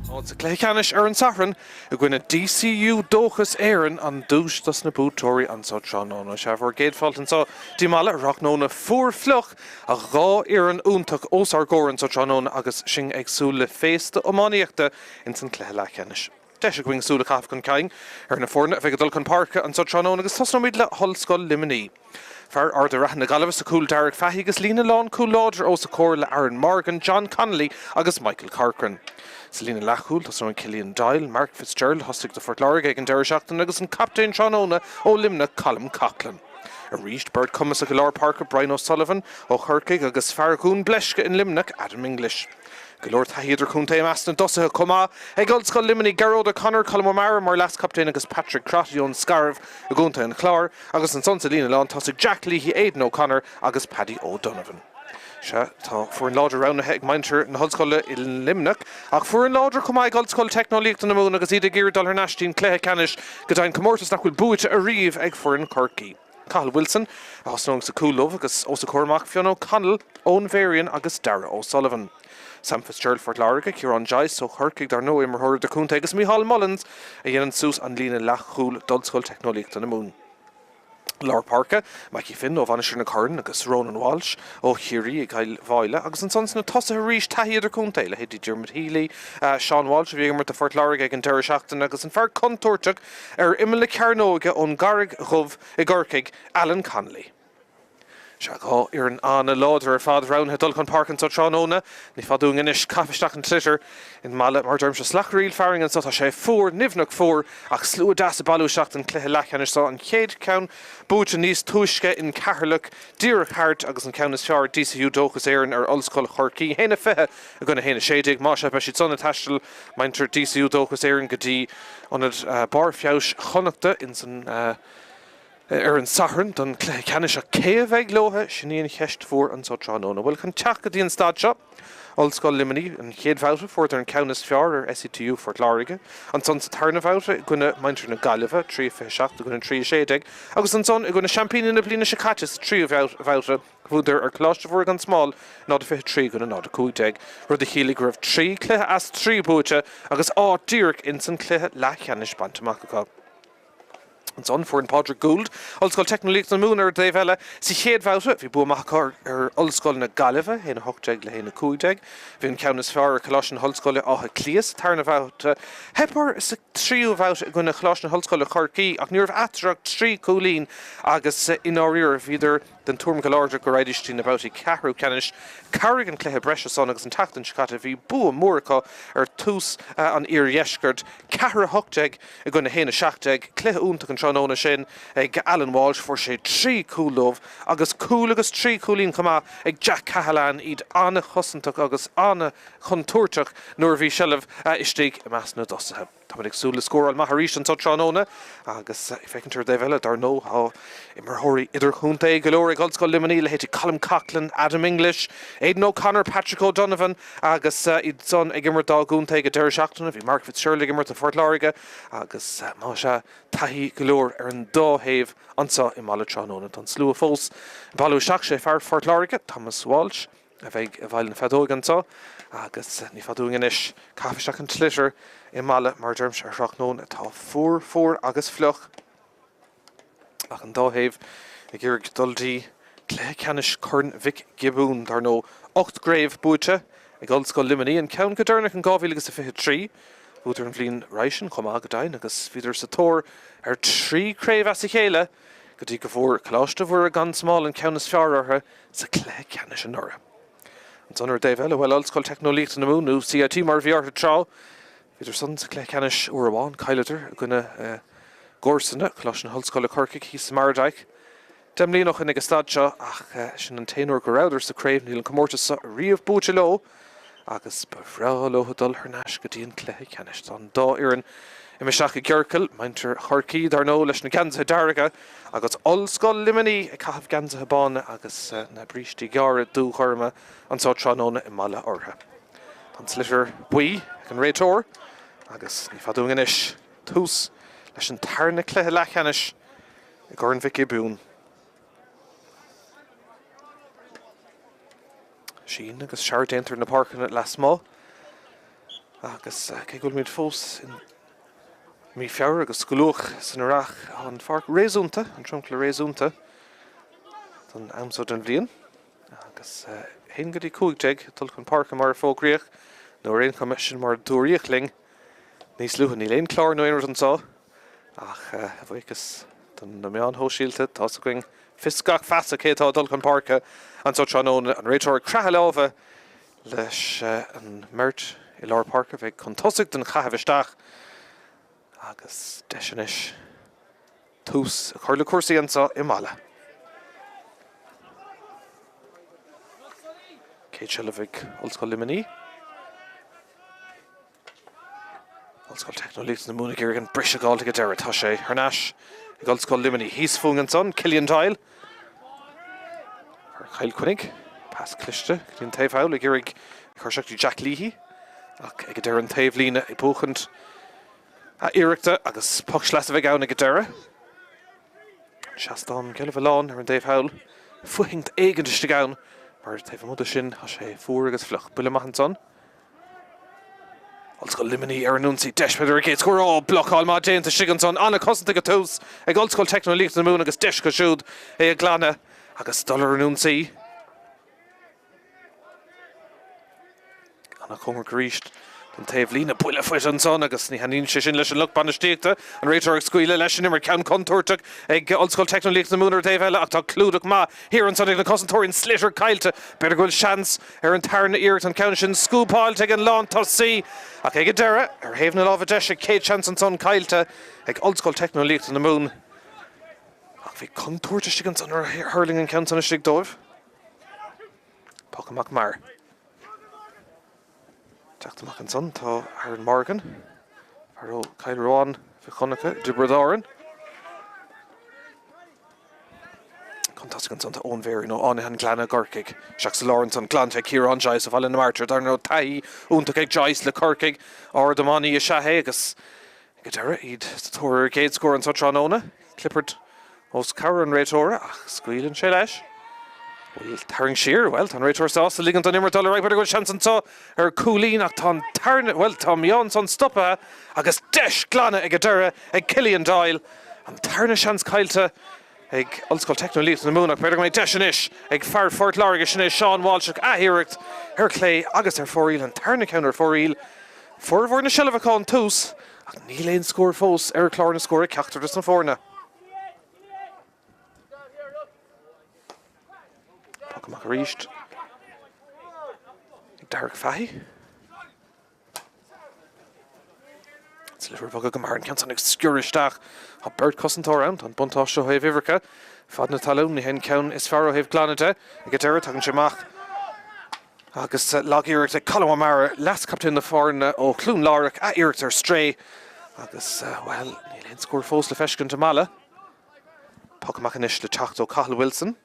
Áit sa chluiche ceannais ar an Satharn i gcoinne DCU Dóchas Éireann an duais dos na buaiteoirí anso tráthnóna. Sea, bhur gcéad fáilte anso dtí Mala ar thráthnóna fuar fliuch ach dhá fhoireann iontach os ár gcomhair anso tráthnóna agus sinn ag súil le féasta iománaíochta ins an cluiche leathcheannais. Deis againn súil a chaitheamh chun cinn ar na foirne a bheidh ag dul chun páirce anso tráthnóna agus tosnóimid le hOllscoil Luimnigh. Fear Ard a' Ratha na Gaillimhe sa chúl Darragh Fahy agus líne lánchúil láidir os a chomhair le Aaron Morgan, John Connolly agus Michael Corcoran. Sa líne leathchúil tosnóidh Cillian Doyle, Mark Fitzgerald a thosaigh do Phort Láirge ag an deireadh seachtaine agus an captaen tráthnóna ó Luimneach Colm Coughlan. Arís, beirt cumasach i lár páirce, Brian O'Sullivan ó Chorcaigh agus fear Dhún Bleisce in Luimneach, Adam English. Go leor taithí idirchontae i measc na dtosaithe chomh maith ag Ollscoil Luimnigh, Gearóid O'Connor, Colm O'Meara mar leaschaptaen agus Patrick Crotty ón Scairbh i gContae an Chláir agus ansan sa líne lántosaigh Jack Leahy, Aidan O'Connor agus Paddy O'Donovan. Sea, tá foireann láidir roghnaithe ag muintir na hOllscoile i Luimneach ach foireann láidir chomh maith ag Ollscoil Teicneolaíochta na Mumhan agus iad ag iarraidh dul thar n-ais dtí'n cluiche ceannais go deimhin comórtas nach bhfuil buaite ariamh ag foireann Chorcaí. Cathal Wilson a thosnóidh sa chúl leo agus os a gcomhair amach Fionn O'Connell ón Bhéirín agus Darragh O'Sullivan. Sam Fitzgerald Phort Láirge, Ciarán Joyce ó Chorcaigh dar ndóigh, imreoir idirchontae agus Micheál Mullins a dhéanann suas an líne leathchúil d'Ollscoil Teicneolaíochta na Mumhan. Lár páirce, Mikey Finn ó Mhainistir na Corann agus Ronan Walsh ó Chiarraí i gCill Mháille agus ansan sna tosaithe arís taithí idirchontae, leithéidí Diarmuid Healy, Seán Walsh a bhí ag imirt do Phort Láirge ag an deireadh seachtaine agus an fear contúirteach Ar imeall na cearnóige ón gCarraig Dhubh i gCorcaigh, Alan Connolly. Sea, dhá fhoireann an-láidir ar fad roghnaithe dul chun páirce anso tráthnóna. Ní fada uainn anois caitheamh isteach an tsliotar in Mala, mar a deirimse, slachairíl fearainn anso. Tá sé fuar, nimhneach fuar, ach slua deas ag bailiú isteach don chluiche leathcheannais seo, an chéad cheann buaite níos túisce in Ceatharlach díreach thart agus an ceann is fearr DCU Dóchas Éireann ar Ollscoil Chorcaí, 1-20 i gcoinne 1-16. Más ea, beidh siad san ag taisteal muintir DCU Dóchas Éireann go dtí Ionad Barr Feabhais Chonnachta ins an ar an Satharn don chluiche ceannais ach cé a bheidh leo? Sin í an cheist mhór anso tráthnóna. Bhuel, chun teacht go dtí an staid seo, Ollscoil Luimnigh, an chéad bhabhta, fuaireadar an ceann is fearr ar SETU Phort Láirge. Ansan sa tarna bhabhta i gcoinne muintir na Gaillimhe, 3-27 i gcoinne 3-16, agus ansan i gcoinne seaimpíní na bliana seo caite sa tríú bhabhta, Bhuadar ar Choláiste Mhuire gan Smál, 0-23 i gcoinne 0-15, rud a chiallaigh go raibh 3 chluiche as 3 buaite agus áit díreach ins an chluiche leathcheannais bainte amach acu. Ansan, foireann Pádraig Gould, Ollscoil Teicneolaíochta na Mumhan ar an dtaobh eile. Sa chéad bhabhta, bhí bua maith acu ar Ollscoil na Gaillimhe, 1-18 le 1-15. Bhí an ceann is fearr ar Choláiste na hOllscoile Áth Cliath sa tarna bhabhta. Theip orthu sa tríú bhabhta i gcoinne Choláiste na hOllscoile Chorcaí ach ní raibh eatarthu ach 3 chúilín agus i ndáiríre bhíodar den tuairim go láidir go raghaidís dtí na babhtaí ceathrú ceannais. Chabhraigh an cluiche breise san agus an tseachtain seo caite bhí bua mór acu ar Tús an Iardheiscirt, 4-18 i gcoinne 1-17. Cluiche iontach an tráthnóna sin ag Alan Walsh, fuair sé 3 chúl dóibh agus cúl agus 3 chúilín chomh maith ag Jack Cahalane, iad an-chosantach agus an-chontúirteach nuair a bhí seilbh istigh i measc na dtosaithe. Táimid ag súil le scóráil maith arís anso tráthnóna agus ag féachaint ar an dtaobh eile, dar ndóigh, tá imreoirí idirchontae go leor ag Ollscoil Luimnigh, leithéidí Colm Coughlan, Adam English, Aidan O'Connor, Patrick O'Donovan agus iad san ag imirt dá gcontae ag an deireadh seachtaine. Bhí Mark Fitzgerald ag imirt do Phort Láirge agus más ea, taithí go leor ar an dá thaobh anso i Mala tráthnóna. Tá an slua fós ag bailiú isteach, sé fear Phort Láirge, Thomas Walsh, a bheidh i bhfeighil na feadóige anso agus ní fada uainn anois caitheamh isteach an tsliotar i Mala mar a deirimse ar thráthnóna atá fuar fuar agus fliuch ach an dá thaobh ag iarraidh dul dtí cluiche ceannais Chorn Mhic Giobúin. Dar ndóigh, 8 gcraobh buaite ag Ollscoil Luimnigh, an ceann go deireanach in 2023. Bhuadar an bhliain roimhe sin chomh maith go deimhin agus bhíodar sa tóir ar thrí chraobh as a chéile go dtí go bhfuair Coláiste Mhuire gan Smál an ceann is fearr orthu sa chluiche ceannais anuraidh. Ansan ar an dtaobh eile, bhuel, Ollscoil Teicneolaíochta na Mumhan, nó CIT mar a bhí orthu tráth, bhíodar san sa chluiche ceannais uair amháin, chailleadar i gcoinne a gcomharsana, Coláiste na hOllscoile Corcaigh, thíos sa Mardyke, 10 mbliana ó shin ag an staid seo, ach sin an t-aon uair go rabhadar sa chraobh, níl an comórtas seo riamh buaite leo. agus ba bhreá leo dul thar n-ais go dtí an cluiche ceannais. Tá an dá fhoireann imithe isteach i gciorcal, muintir Chorcaí, dar ndóigh, leis na geansaithe dearga agus Ollscoil Luimnigh ag caitheamh geansaithe bána agus na brístí gearra dúghorma anso tráthnóna i Mala orthu. Tá an sliotar buí ag an réiteoir agus ní fada uainn anois tús leis an tarna cluiche leathcheannais i gCorn Mhic Giobúin. Sín agus searradh déanta ar na páirceanna lasmuigh. Agus cé go bhfuilimid fós in mí Feabhra agus go luath san earrach, tá an pháirc réasúnta, an dromchla réasúnta don am so den bhliain. Agus 1 go dtí 15 ag dul chun páirce mar a fógraíodh, nó ar aon chuma sin mar a dúraíodh linn níos luaithe. Níl aon chlár nó aon rud anseo ach a bhuíochas do na meáin shóisialta tá's againn fios gach feasa cé atá ag dul chun páirce anseo tráthnóna. An réiteoir ag croitheadh a láimhe leis an mbeirt i lár páirce a bheidh chun tosaigh don chaitheamh isteach agus deis anois tús a chur le cúrsaí anseo i Mala. Céad seilbh ag Ollscoil Luimnigh. Ollscoil Teicneolaíochta na Mumhan ag iarraidh an briseadh a fháilt ag an deireadh. Tá sé thar n-ais ag Ollscoil Luimnigh. Thíos fúinn ansan, Cillian Doyle. Fear Chill Chainnigh. Pas cliste go dtí an taobh thall ag iarraidh cur isteach go dtí Jack Leahy. Ach ag an deireadh an taobh líne ag buachaint a iarrachta agus poc sleasa a bheidh ann ag an deireadh. Seastán gealbha lán ar an dtaobh thall. Fuithint éigint istigh ann mar taobh amuigh de sin tá sé fuar agus fliuch. Buille maith ansan. Ollscoil Luimnigh ar an ionsaí. Deis b'fhéidir ar an gcéad scór. Ó, blocáil maith déanta istigh ansan. An-chosaint ag an tús ag Ollscoil Teicneolaíochta na Mumhan agus deis acu siúd é a ghlanadh agus dul ar an ionsaí. An-chóngarach arís don taobh líne. Buille faighte ansan agus ní thaitníonn sé sin leis an lucht bainistíochta. An réiteoir ag scaoileadh leis an imirt. Ceann contúirteach ag Ollscoil Teicneolaíochta na Mumhan ar an taobh eile ach tá clúdach maith thiar ansan ag na cosantóirí. An sliotar caillte. B'fhéidir go bhfuil seans ar an tarna iarracht an ceann sin scuabáilte ag an lántosaí ach ag an deireadh, ar thaobh na láimhe deise, céad seans ansan caillte ag Ollscoil Teicneolaíochta na Mumhan. Ach bhí contúirt istigh ansan nuair a thuirling an ceann san istigh dóibh. Poc amach mear. Teacht amach ansan tá Aaron Morgan, fear ó Chill Ruáin Mhic Dhonncha i dTiobraid Árann. Chun tosaigh ansan tá Eoin Varian ó Fhánaithe an Ghleanna i gCorcaigh. Isteach sa lár ansan, glanta ag Ciarán Joyce ó Bhaile na Martra. Dar ndóigh taithí iontach ag Joyce le Corcaigh. Ard-iománaí is ea é agus ag an deireadh iad sa tóir ar a gcéad scór anseo tráthnóna. Clipboard os comhair an réiteora ach scaoileann sé leis. Bhfuil tarraingt siar? Bhuel, tá an réiteoir sásta ligean don imirt dul ar aghaidh. B'fhéidir go bhfuil seans anseo ar chúilín ach tá an tarna, bhuel, tá an mí-ádh ansan stoptha agus deis glanadh ag an deireadh ag Cillian Doyle. An tarna seans caillte ag Ollscoil Teicneolaíochta na Mumhan ach b'fhéidir go mbeidh deis anois ag fear Phort Láirge, sin é Seán Walsh ach athiarracht ar chlé agus ar fóraoil, an tarna ceann ar fóraoil. Formhór na seilbhe acu ón tús ach níl aon scór fós ar chlár na scór ag ceachtar de na foirne. Poc amach arís ag Darragh Fahy. Sliotar ag bogadh go mear an ceann san ag sciorradh isteach. Tá beirt chosantóir ann. Tá an buntáiste ó thaobh uimhreacha. Fad na talún, ní hé an ceann is fearr ó thaobh glanadh de. Ag an deireadh, tagann sé amach agus lag-iarracht ag Colm O'Meara, leas-chaptaen na foirne ó Chluain Lárach, ath-iarracht ar strae agus, bhuel, níl aon scór fós le feiscint i Mala. Poc amach anois le teacht ó Cathal Wilson.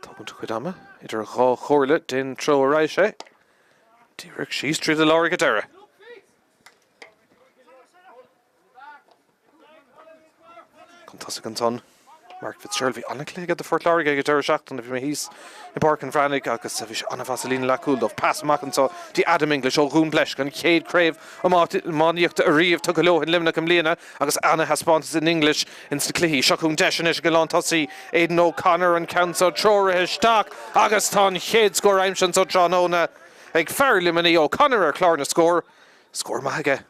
Tógaint a chuid ama idir dhá chomhairle, cén treo a raghaidh sé. Díreach síos tríd an lár ag an deireadh. Chun tosaigh ansan, Mark Fitzgerald. Bhí an-chluiche aige do Phort Láirge ag an deireadh seachtaine. Bhí mé thíos i bPáirc an Bhreathnaigh agus bhí sé an-mhaith sa líne leathchúil dóibh. Pas amach anseo dtí Adam English ó Dhún Bleisc, an chéad chraobh iománaíochta ariamh tugtha leo in Luimneach i mbliana agus an-thaispeántas in English ins na cluichí. Seo chugainn deis anois ag an lántosaí Aidan O'Connor an ceann seo treoraithe isteach agus tá an chéad scór aimsithe anseo tráthnóna ag fear Luimnigh, O'Connor ar chlár na scór. Scór maith aige.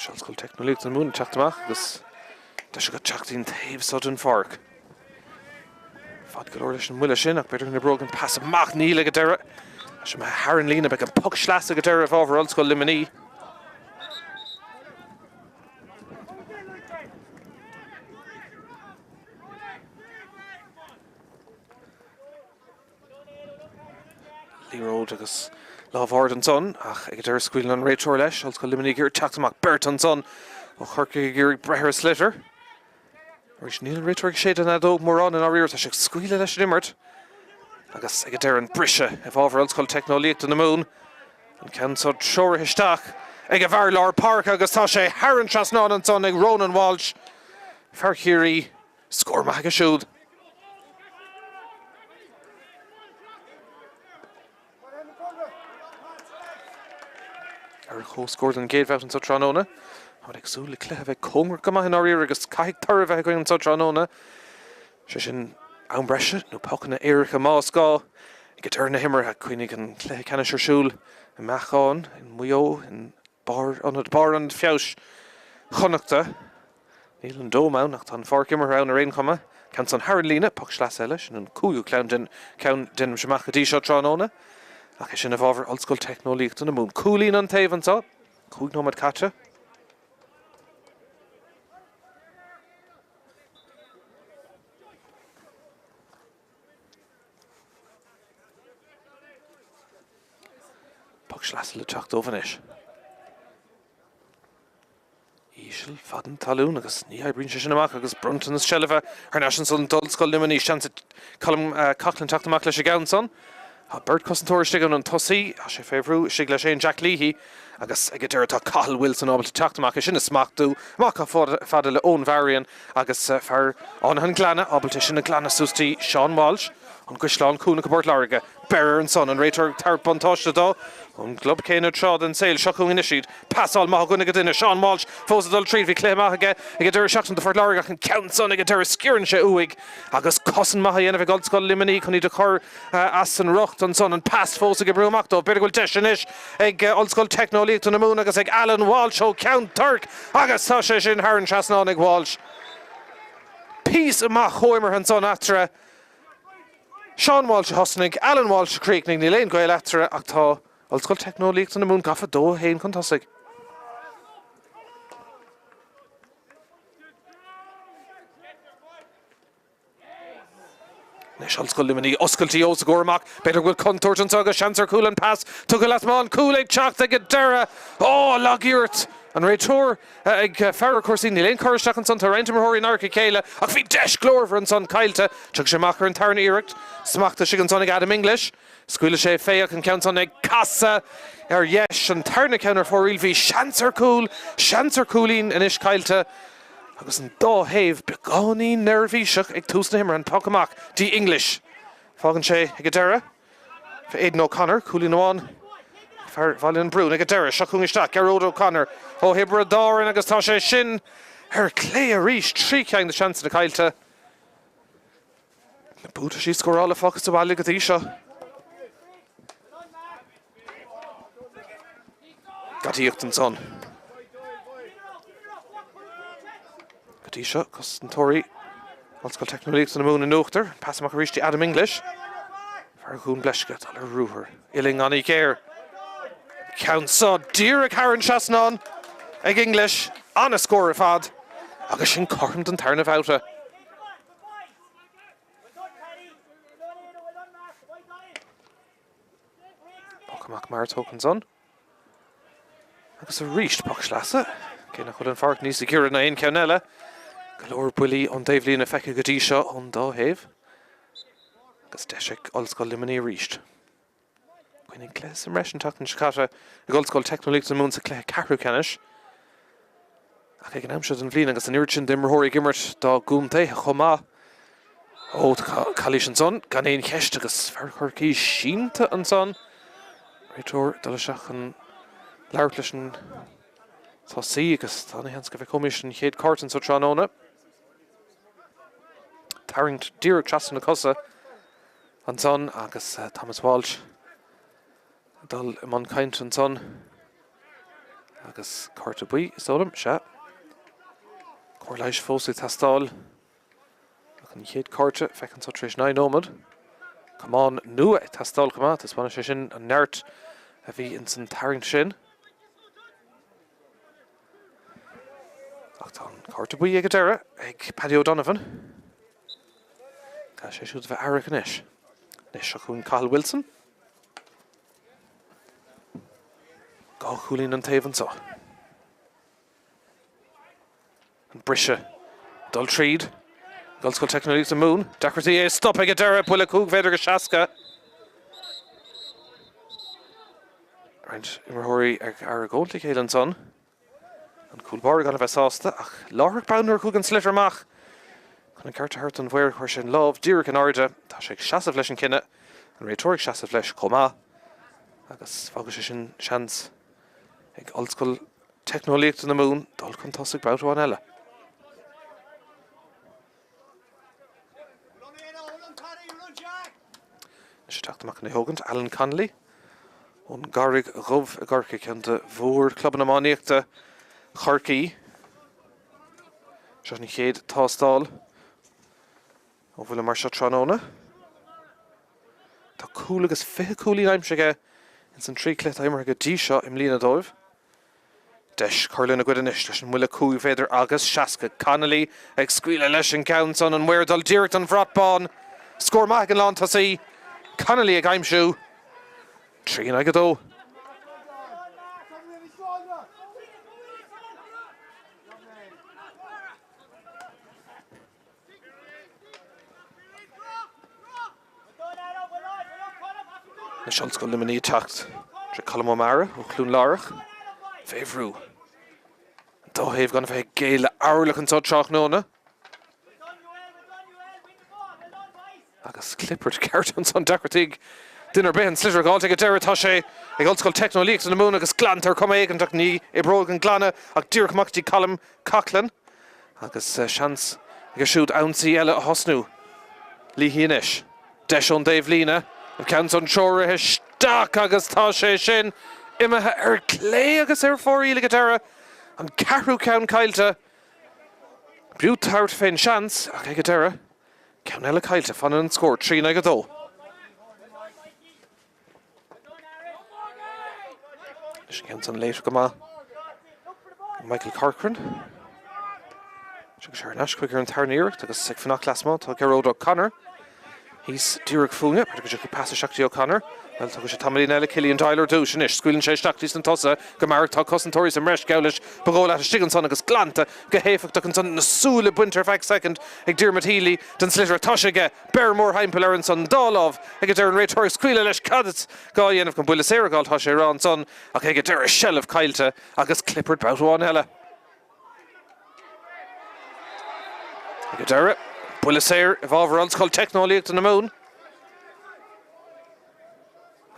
Anois Ollscoil Teicneolaíochta na Mumhan ag teacht amach agus deis acu teacht ón taobh seo den pháirc. Fad go leor leis an mbuille sin ach b'fhéidir go n-oibreoidh an pas amach. Níl ag an deireadh. Tá sé imithe thar an líne. Beidh an poc sleasa ag an deireadh i bhfabhar Ollscoil Luimnigh. Liathróid agus lámh ard ansan ach ag an deireadh scaoileann an réiteoir leis. Ollscoil Luimnigh ag iarraidh teacht amach. Beirt ansan ó Chorcaigh ag iarraidh breith ar an sliotar. Arís níl an réiteoir ag séideadh an fheadóg mórán i ndáiríre. Tá sé ag scaoileadh leis an imirt agus ag an deireadh an briseadh i bhfabhar Ollscoil Teicneolaíochta na Mumhan. An ceann seo treoraithe isteach ag an bhfear lár páirce agus tá sé thar an trasnán ansan ag Ronan Walsh, fear Chiarraí. Scór maith aige siúd. Ar comhscór don gcéad bhabhta anseo tráthnóna. Táimid ag súil le cluiche a bheidh cóngarach go maith i ndáiríre agus caithfidh toradh a bheith againn anseo tráthnóna. Sé sin am breise nó pocanna éirice más gá. Ag deireadh na himeartha, cuimhnigh an cluiche ceannais ar siúl i Meachán, i Maigh Eo, in Barr Ionad Barr Ionad Feabhais Chonnachta. Níl an Dome ann ach tá an pháirc imeartha ann ar aon chuma. Ceann san thar an líne, poc sleasa eile, sin an cúigiú ceann den ceann déanaimse amach go dtí seo tráthnóna. Ach é sin i bhfabhar Ollscoil Teicneolaíochta na Mumhan. Cúilín an taobh anseo. 5 nóiméad caite. Poc sleasa le teacht dóibh anois. Íseal, fad an talún agus ní oibríonn sé sin amach agus bronntanas seilbhe thar n-ais ansan d'Ollscoil Luimnigh. Seans ag Colm Coughlan teacht amach leis an gceann san. Tá beirt cosantóir istigh ann, an tosaí, tá sé fé bhrú istigh leis féin, Jack Leahy, agus ag an deireadh tá Cathal Wilson ábalta teacht amach, é sin a smachtú, amach chomh fada le Eoin Varian agus fear Fhánaithe an Ghleanna ábalta é sin a ghlanadh suas dtí Seán Walsh, ón gCaisleán Cuanach i bPort Láirge. Beir air ansan, an réiteoir ag tabhairt buntáiste dó ón gclub céanna tráth den saol. Seo chugainn anois iad. Pasáil maith ó dhuine go duine. Seán Walsh fós ag dul tríd. Bhí cluiche maith aige ag an deireadh seachtaine do Phort Láirge ach an ceann san ag an deireadh sciorrann sé uaidh agus cosaint maith á dhéanamh ag Ollscoil Luimnigh chun iad a chur as an riocht ansan. An pas fós ag oibriú amach dóibh. B'fhéidir go bhfuil deis anois ag Ollscoil Teicneolaíochta na Mumhan agus ag Alan Walsh ó Cheann Toirc agus tá sé sin thar an trasnán ag Walsh. Píosa maith comhimeartha ansan eatarthu. Seán Walsh a thosnaigh, Alan Walsh a chríochnaigh. Níl aon ghaol eatarthu ach tá Ollscoil Teicneolaíochta na Mumhan gafa 2-1 chun tosaigh. Anois Ollscoil Luimnigh oscailtí os a gcomhair amach. B'fhéidir go bhfuil contúirt anseo agus seans ar chúl an pas tugtha lasmuigh an cúl ag teacht ag an deireadh. Ó, lagiarracht! An réiteoir ag faire cúrsaí. Níl aon chur isteach ansan. Tá roinnt imreoirí in adharca a chéile ach bhí deis glórmhar ansan caillte. Tiocfaidh sé amach ar an tarna iarracht. Smachtaithe istigh ansan ag Adam English. Scaoilfidh sé fé ach an ceann san ag casadh ar dheis. An tarna ceann ar fóraoil. Bhí seans ar chúl, seans ar chúilín anois caillte agus an dá thaobh beagáinín neirbhíseach ag tús na himeartha. An poc amach dtí English. Fágann sé ag an deireadh fé Aidan O'Connor. Cúilín amháin fear Bhaile an Brún ag an deireadh. Seo chugainn isteach Gearóid O'Connor ó Thiobraid Árann agus tá sé sin ar clé arís. 3 cheann de seansanna caillte. Na buataisí scórála fágtha sa bhaile go dtí seo. Gadaíocht ansan. Go dtí seo, cosantóirí Ollscoil Teicneolaíochta na Mumhan in uachtar. Pas amach arís dtí Adam English. Fear Dhún Bleisce dul ar ruathar. Uillinn an-ghéar. Ceann seo díreach thar an trasnán ag English. An-scór ar fad. Agus sin cothrom don tarna bhabhta. Poc amach mar a tógtha ansan. Agus arís poc sleasa, cé nach bhfuil an pháirc níos giorra ná aon cheann eile. Go leor buillí ón dtaobhlíne feicthe go dtí seo ón dá thaobh. Agus deis ag Ollscoil Luimnigh arís. Cuimhnigh cluiche sa mbreis an tseachtain seo caite ag Ollscoil Teicneolaíochta na Mumhan sa chluiche ceathrú ceannais. Ach ag an am seo den bhliain agus an oiread sin d'imreoirí ag imirt dá gcontaetha chomh maith, ó tá calaois ansan gan aon cheist agus fear Chorcaí sínte ansan. Réiteoir ag dul isteach chun labhairt leis an tosaí agus tá ana-sheans go bhfeicfimid an chéad cárta anso tráthnóna. Tarraingt díreach trasna na cosa. ansan agus Thomas Walsh ag dul i mbun cainte ansan agus cárta buí, is dóigh liom, sea. Cóir leighis fós ag teastáil ach an chéad cárta feicthe anso tar éis 9 nóiméad. Camán nua ag teastáil chomh maith, taispeánann sé sin an neart a bhí ins an tarraingt sin. Ach tá an cárta buí ag an deireadh ag Paddy O'Donovan. Caithfidh sé siúd a bheith aireach anois. Anois seo chugainn Cathal Wilson. Dá chúilín an taobh anseo. An briseadh dul tríd. Ollscoil Teicneolaíochta na Mumhan. Deacrachtaí é a stop ag an deireadh. Buille 5 mhéadar go 60. Roinnt imreoirí ag argóint le chéile ansan. An cúl báire gan a bheith sásta, ach láithreach bonn nuair a chuaigh an sliotar amach chun an ceart a thabhairt don mhaor chuir sé an lámh díreach in airde. Tá sé ag seasamh leis an cinneadh, an réiteoir ag seasamh leis chomh maith, agus fágfaidh sé sin seans ag Ollscoil Teicneolaíochta na Mumhan dul chun tosaigh babhta amháin eile. Anois ag teacht amach chun é thógaint, Alan Connolly ón gCarraig Dhubh i gCorcaigh, ceann de mhórchlubanna iománaíochta Chorcaí. Seo an chéad tástáil ó bhuille mar seo tráthnóna. Tá cúl agus 20 cúilín aimsithe aige ins an 3 chluiche atá imeartha go dtí seo i mbliana dóibh. Deis cur lena gcuid anois leis an mbuille 5 mhéadar agus 60. Connolly ag scaoileadh leis an gceann san, an maor ag dul díreach don bhrat bán. Scór maith ag an lántosaí. Connolly ag aimsiú. 3 in aghaidh 2. Anois Ollscoil Luimnigh ag teacht tré Colm O'Meara ó Chluain Lárach fé bhrú. An dá thaobh gan a bheith ag géilleadh amharlach anseo tráthnóna. Agus clipeard ceart ansan deacrachtaí ag duine ar bith an sliotar a dh'fháilt ag an deireadh. Tá sé ag Ollscoil Teicneolaíochta na Mumhan agus glanta ar chuma éigin ach ní oibreoidh an glanadh ach díreach amach go dtí Colm Coughlan agus seans aige siúd ionsaí eile a thosnú. Leahy anois. Deis ón dtaobhlíne. An ceann san treoraithe isteach agus tá sé sin imithe ar clé agus ar fóraoil ag an deireadh. An ceathrú ceann caillte. B'fhiú tabhairt fén seans ach ag an deireadh, ceann eile caillte. Fanann an scór 3 in aghaidh 2. Anois an ceann san léite go maith ag Michael Corcoran. Tiocfaidh sé thar n-ais chuige ar an tarna iarracht agus ag fanacht lasmuigh tá Gearóid O'Connor thíos díreach fúinne. B'fhéidir go dtiocfaidh pas isteach dtí O'Connor. Bhuel, tógfaidh sé tamaillín eile Cillian Doyle ar dtús anois. Scaoileann sé isteach dtí sna tosaithe go mear. Tá cosantóirí sa mbreis geall leis. Ba dhóigh leat istigh ansan agus glanta go héifeachtach ansan. Na súile bainte ar feadh soicind ag Diarmuid Healy den sliotar. Tá sé aige. Beir mórthimpeall air ansan, dá lámh ag an deireadh an réiteoir ag scaoileadh leis cad is gá a dhéanamh chun buille saor a fháil tá sé a rá ansan ach ag an deireadh seilbh caillte agus clipeard babhta amháin eile. Ag an deireadh, buille saor i bhfabhar Ollscoil Teicneolaíochta na Mumhan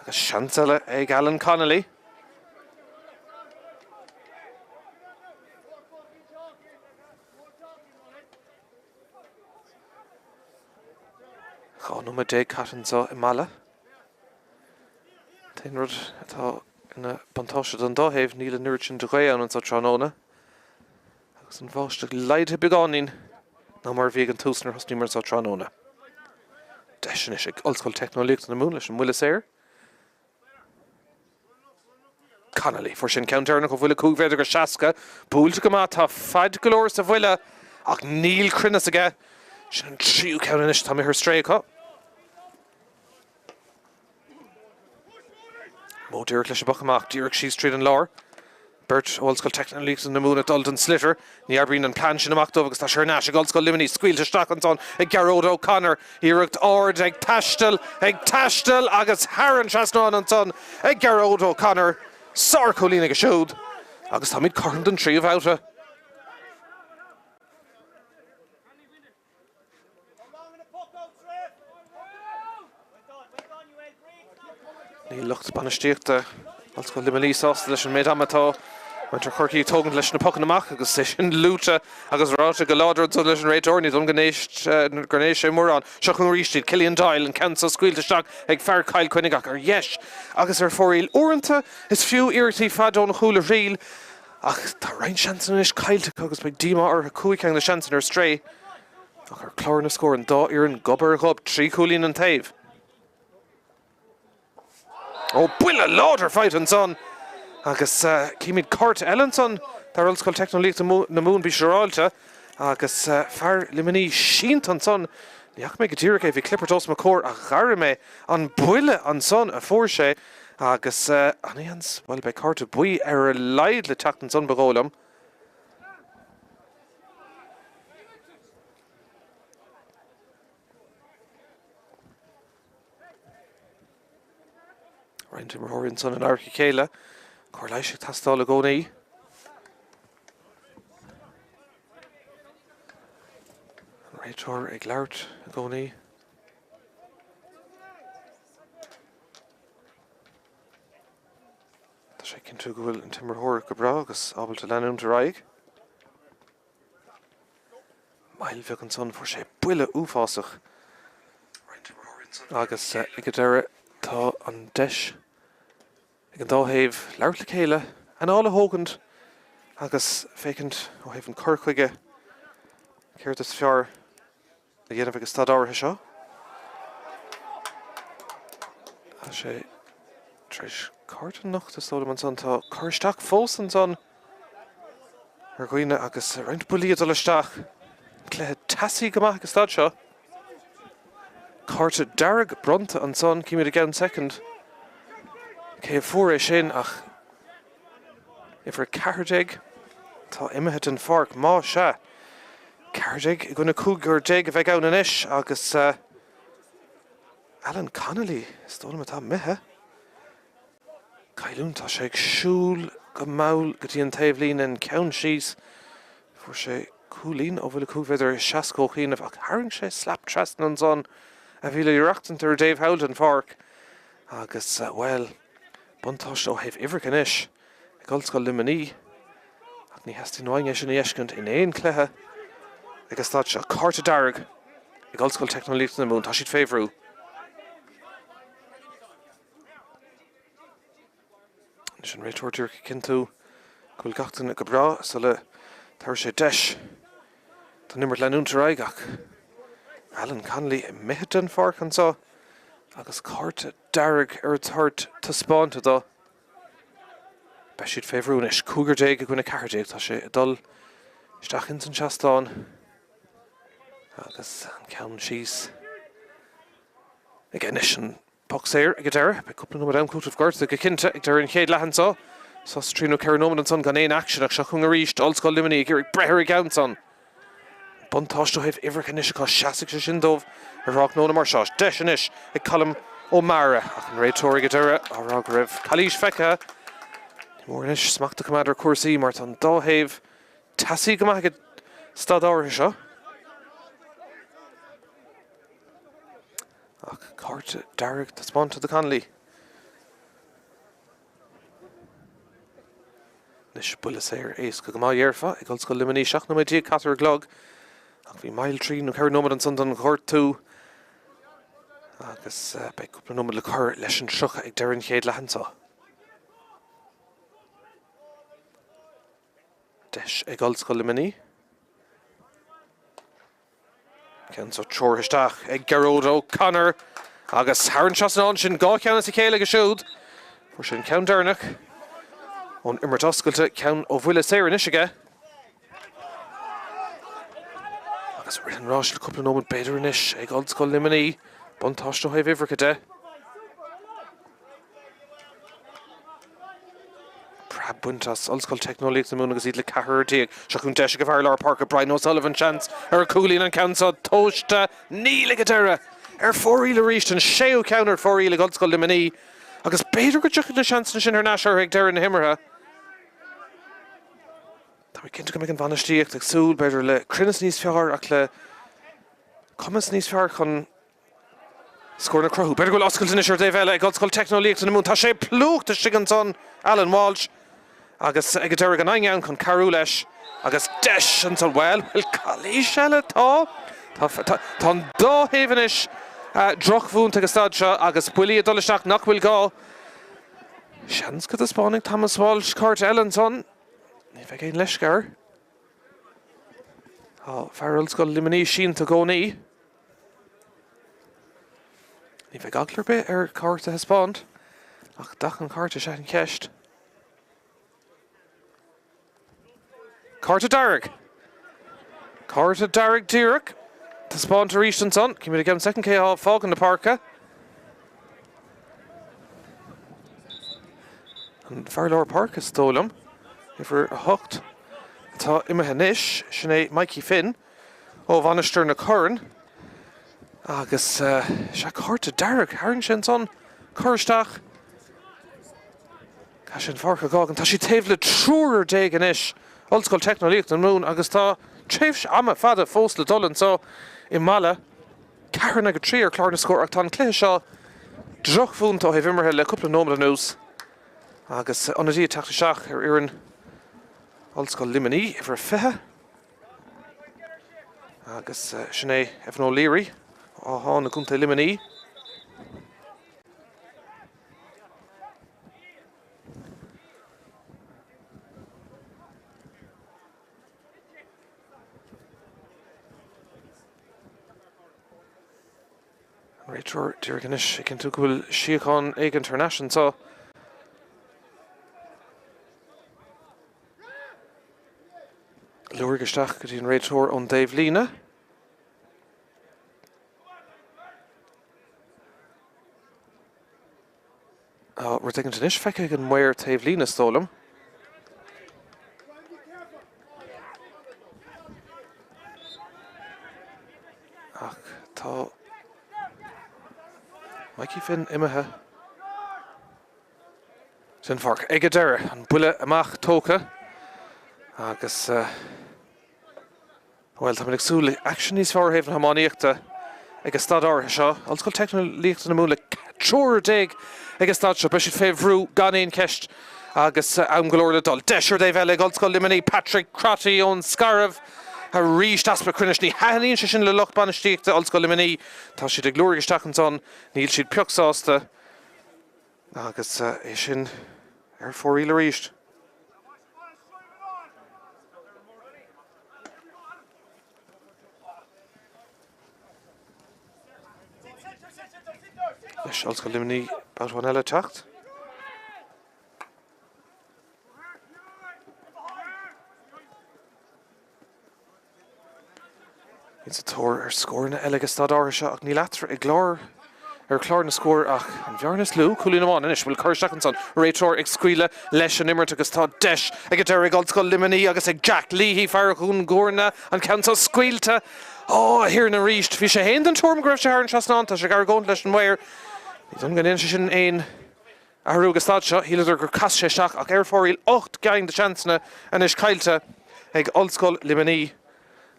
agus seans eile ag Alan Connolly. 12 nóiméad caite anseo i Mala. An t-aon rud atá ina buntáiste don dá thaobh, níl an oiread sin de ghaoth ann anseo tráthnóna agus an bháisteach laghdaithe beagáinín ná mar a bhí ag an tús nuair a thosnaíomar anseo tráthnóna. Deis anois ag Ollscoil Teicneolaíochta na Mumhan leis an mbuille saor. Connolly. Fuair sé an ceann deireanach ó bhuille 5 mhéadar agus 60. Buailte go maith, tá faid go leor sa bhuille ach níl cruinneas aige. Sin an tríú ceann anois atá imithe ar strae acu. Modh díreach leis an bpoc amach, díreach síos tríd an lár. Beirt ó Ollscoil Teicneolaíochta na Mumhan ag dul don sliotar. Ní oibríonn an plean sin amach dóibh agus tá sé thar n-ais ag Ollscoil Luimnigh. Scaoilte isteach ansan ag Gearóid O'Connor. Iarracht ard ag taisteal, ag taisteal agus thar an trasnán ansan ag Gearóid O'Connor. Sárchúilín aige siúd agus táimid cothrom don tríú bhabhta. Níl lucht bainistíochta Ollscoil Luimnigh sásta leis an méid ama atá muintir Chorcaí ag tógaint leis na pocanna amach agus é sin luaite agus ráite go láidir ansan leis an réiteoir. Ní dóigh liom gur éist sé mórán. Seo chugainn arís iad, Cillian Doyle, an ceann so scaoilte isteach ag fear Chill Chainnigh ach ar dheis agus ar fóraoil. Uaireanta is fiú iarrachtaí faid ón chúl a thriail. Ach tá roinnt seansanna anois caillte acu agus beidh díomá orthu 5 ceann de na seansanna ar strae. Ach ar chlár na scór an dá fhoireann gob ar ghob, 3 chúilín an taobh. Ó, buille láidir faighte ansan agus címid cárta eile ansan d'fhear Ollscoil Teicneolaíochta na Mumhan, bí siúráilte. Agus fear Luimnigh sínte ansan, ní fhaca mé go díreach é, bhí clipeard os mo chomhair ach dh'airigh mé an buille ansan a fuair sé. Agus an-sheans, bhuel, beidh cárta buí ar a laghad le teacht ansan, ba dhóigh liom. Roinnt. Roinnt imreoirí ansan in adharca a chéile. Cóir leighis ag teastáil i gcónaí. An réiteoir ag labhairt i gcónaí. Tá sé ag cinntiú go bhfuil an t-imreoir go breá agus ábalta leanúint ar aghaidh. Moill bheag ansan, fuair sé buille uafásach agus ag an deireadh tá an deis ag an dá thaobh labhairt le chéile, anáil a thógaint agus féachaint ó thaobh an cur chuige céard is fearr. a dhéanamh ag an staid áirithe seo. Tá sé tar éis cárta a nochtadh is dóigh liom ansan. Tá cur isteach fós ansan ar dhaoine agus roinnt buillí ag dul isteach. Cluiche teasaí go maith ag an staid seo. Cárta dearg bronnta ansan. Címid i gceann soicind cé a fuair é sin ach Uimhir 14 atá imithe den pháirc, má sea. 14 i gcoinne 15 a bheidh ann anois agus Alan Connolly, is dóigh liom, atá imithe. Cailliúint, tá sé ag siúl go mall go dtí an taobhlíne, an ceann síos. Fuair sé cúilín ó bhuille 5 mhéadar 60 ó chianaibh ach tharraing sé slap trasna ansan a bhí le aireachtaint ar an dtaobh thall den pháirc agus, bhuel, Buntáiste ó thaobh uimhreacha anois ag Ollscoil Luimnigh ach ní theastaíonn uainn é sin a fheiscint in aon chluiche ag an staid seo. Cárta dearg ag Ollscoil Teicneolaíochta na Mumhan. Tá siad fé bhrú. Anois an réiteoir díreach ag cinntiú go bhfuil gach duine go breá sula dtabharfaidh sé deis don imirt leanúint ar aghaidh ach Alan Connolly imithe den pháirc anseo agus cárta dearg ar a toirt taispeánta dó. Beidh siad fé bhrú anois. Cúigear déag i gcoinne 14. Tá sé ag dul isteach ins an seastán agus an ceann síos aige anois. An poc saor ag an deireadh. Beidh cúpla nóiméad am cúitimh gorta go cinnte ag deireadh an chéad leath anseo. Sos trí nó ceithre nóiméad ansan gan aon aicsean ach seo chugainn arís Ollscoil Luimnigh ag iarraidh breith ar an gceann san. Buntáiste ó thaobh uimhreacha anois acu, seasfaidh sé sin dóibh ar thráthnóna mar seo. Deis anois ag Colm Ó Meára ach an réiteoir ag an deireadh á rá go raibh calaois feicthe. Ní mór anois smacht a choimeád ar chúrsaí mar tá an dá thaobh teasaí go maith ag an staid áirithe seo. Ach cárta dearg taispeánta do Connolly. Anois buille saor éasca go maith dhéarfá ag Ollscoil Luimnigh 17 nóiméad caite ar an gclog ach bhí moill trí nó ceithre nóiméad ansan don ghortú agus beidh cúpla nóiméad le cur leis an 30 ag deireadh an chéad leath anseo. Deis ag Ollscoil Luimnigh. Ceann seo treoraithe isteach ag Gearóid O'Connor agus thar an trasnán sin dhá cheann as a chéile aige siúd. Fuair sé an ceann deireanach ón imirt oscailte, ceann ó bhuille saor anois aige. Agus rith an ráis le cúpla nóiméad b'fhéidir anois ag Ollscoil Luimnigh, buntáiste ó thaobh uimhreacha de. Preab bainte as Ollscoil Teicneolaíochta na Mumhan agus iad le ceathrar déag. Seo chugainn deis ag an bhfear lár páirce Brian O'Sullivan seans ar an chúilín an ceann seo tomhaiste. Níl ag an deireadh. Ar fóraoil arís, an séú ceann ar fóraoil ag Ollscoil Luimnigh agus b'fhéidir go dtiocfaidh na seansanna sin thar n-ais orthu ag deireadh na himeartha. Tá mé cinnte go mbeidh an bhainistíocht ag súil b'fhéidir le cruinneas níos fearr ach le cumas níos fearr chun Scóranna a chruthú. B'fhéidir go bhfuil oscailt anois ar an dtaobh eile ag Ollscoil Teicneolaíochta na Mumhan. Tá sé plúchta istigh ansan, Alan Walsh, agus ag an deireadh gan éinne ann chun cabhrú leis. Agus deis ansan, bhuel, bhfuil calaois eile? Tá. Tá, tá, tá an dá thaobh anois drochmhúinte ag an staid seo agus buillí ag dul isteach nach bhfuil gá. Seans go dtaispeánfaidh Thomas Walsh cárta eile ansan. Ní bheidh aon leisce air. Tá fear Ollscoil Luimnigh sínte i gcónaí. Ní bheidh eagla ar bith air cárta a thaispeáint, ach dath an chárta is ea an cheist. Cárta dearg! Cárta dearg díreach. Taispeánta arís ansan. Címid i gceann soicind cé atá ag fágaint na páirce. An fear lár páirce is dóigh liom. Uimhir 8 atá imithe anois. Sin é Mikey Finn. ó Mhainistir na Corann agus sea, cárta dearg, tharraing sé ansan, cur isteach. Caithfidh sé an pháirc a dh'fhágaint. Tá siad taobh le triúr déag anois, Ollscoil Teicneolaíochta na Mumhan, agus tá tréimhse ama fada fós le dul anseo i Mala. Ceathrú in aghaidh 3 ar chlár na scór ach tá an cluiche seo drochmhúinte ó thaobh imeartha le cúpla nóiméad anuas agus ionadaí ag teacht isteach ar fhoireann Ollscoil Luimnigh, uimhir a 20. Agus sin é Evan O'Leary ó Áth Háin i gContae Luimnigh. An réiteoir díreach anois ag cinntiú go bhfuil síocháin éigin thar n-ais anseo. Liúirigh isteach go dtí an réiteoir ón dtaobhlíne. Tá rud éigin anois feicthe ag an maor taobhlíne, is dóigh liom. Ach tá Mikey Finn imithe den pháirc ag an deireadh. An buille amach tógtha agus. Bhuel, táimid ag súil le aicsean níos fearr ó thaobh na hiománaíochta ag an staid áirithe seo. Ollscoil Teicneolaíochta na Mumhan le triúr déag ag an staid seo. Beidh siad fé bhrú gan aon cheist agus am go leor le dul. Deis ar an dtaobh eile ag Ollscoil Luimnigh, Patrick Crotty ón Scairbh. Arís, easpa cruinnis. Ní thaitníonn sé sin le lucht bainistíochta Ollscoil Luimnigh. Tá siad ag liúirigh isteach ansan. Níl siad pioc sásta. Agus é sin ar fóraoil arís. Anois Ollscoil Luimnigh babhta amháin eile ag teacht. Iad sa tóir ar scóranna eile ag an staid áirithe seo ach níl eatarthu i gclár ar chlár na scór ach an bhearna is lú, cúilín amháin anois. Bhfuil cur isteach ansan? Réiteoir ag scaoileadh leis an imirt agus tá deis ag an deireadh ag Ollscoil Luimnigh agus ag Jack Leahy, fear Dhún Gúirne, an ceann seo scaoilte. Á, a Thiarna arís! Bhí sé féin den tuairim go raibh sé thar an trasnán. Tá sé ag argóint leis an maor. Ní dóigh liom go ndéanann sé sin aon athrú ag an staid seo. Shíleadar gur chas sé isteach ach ar fóraoil 8 gceann de sheansanna anois caillte ag Ollscoil Luimnigh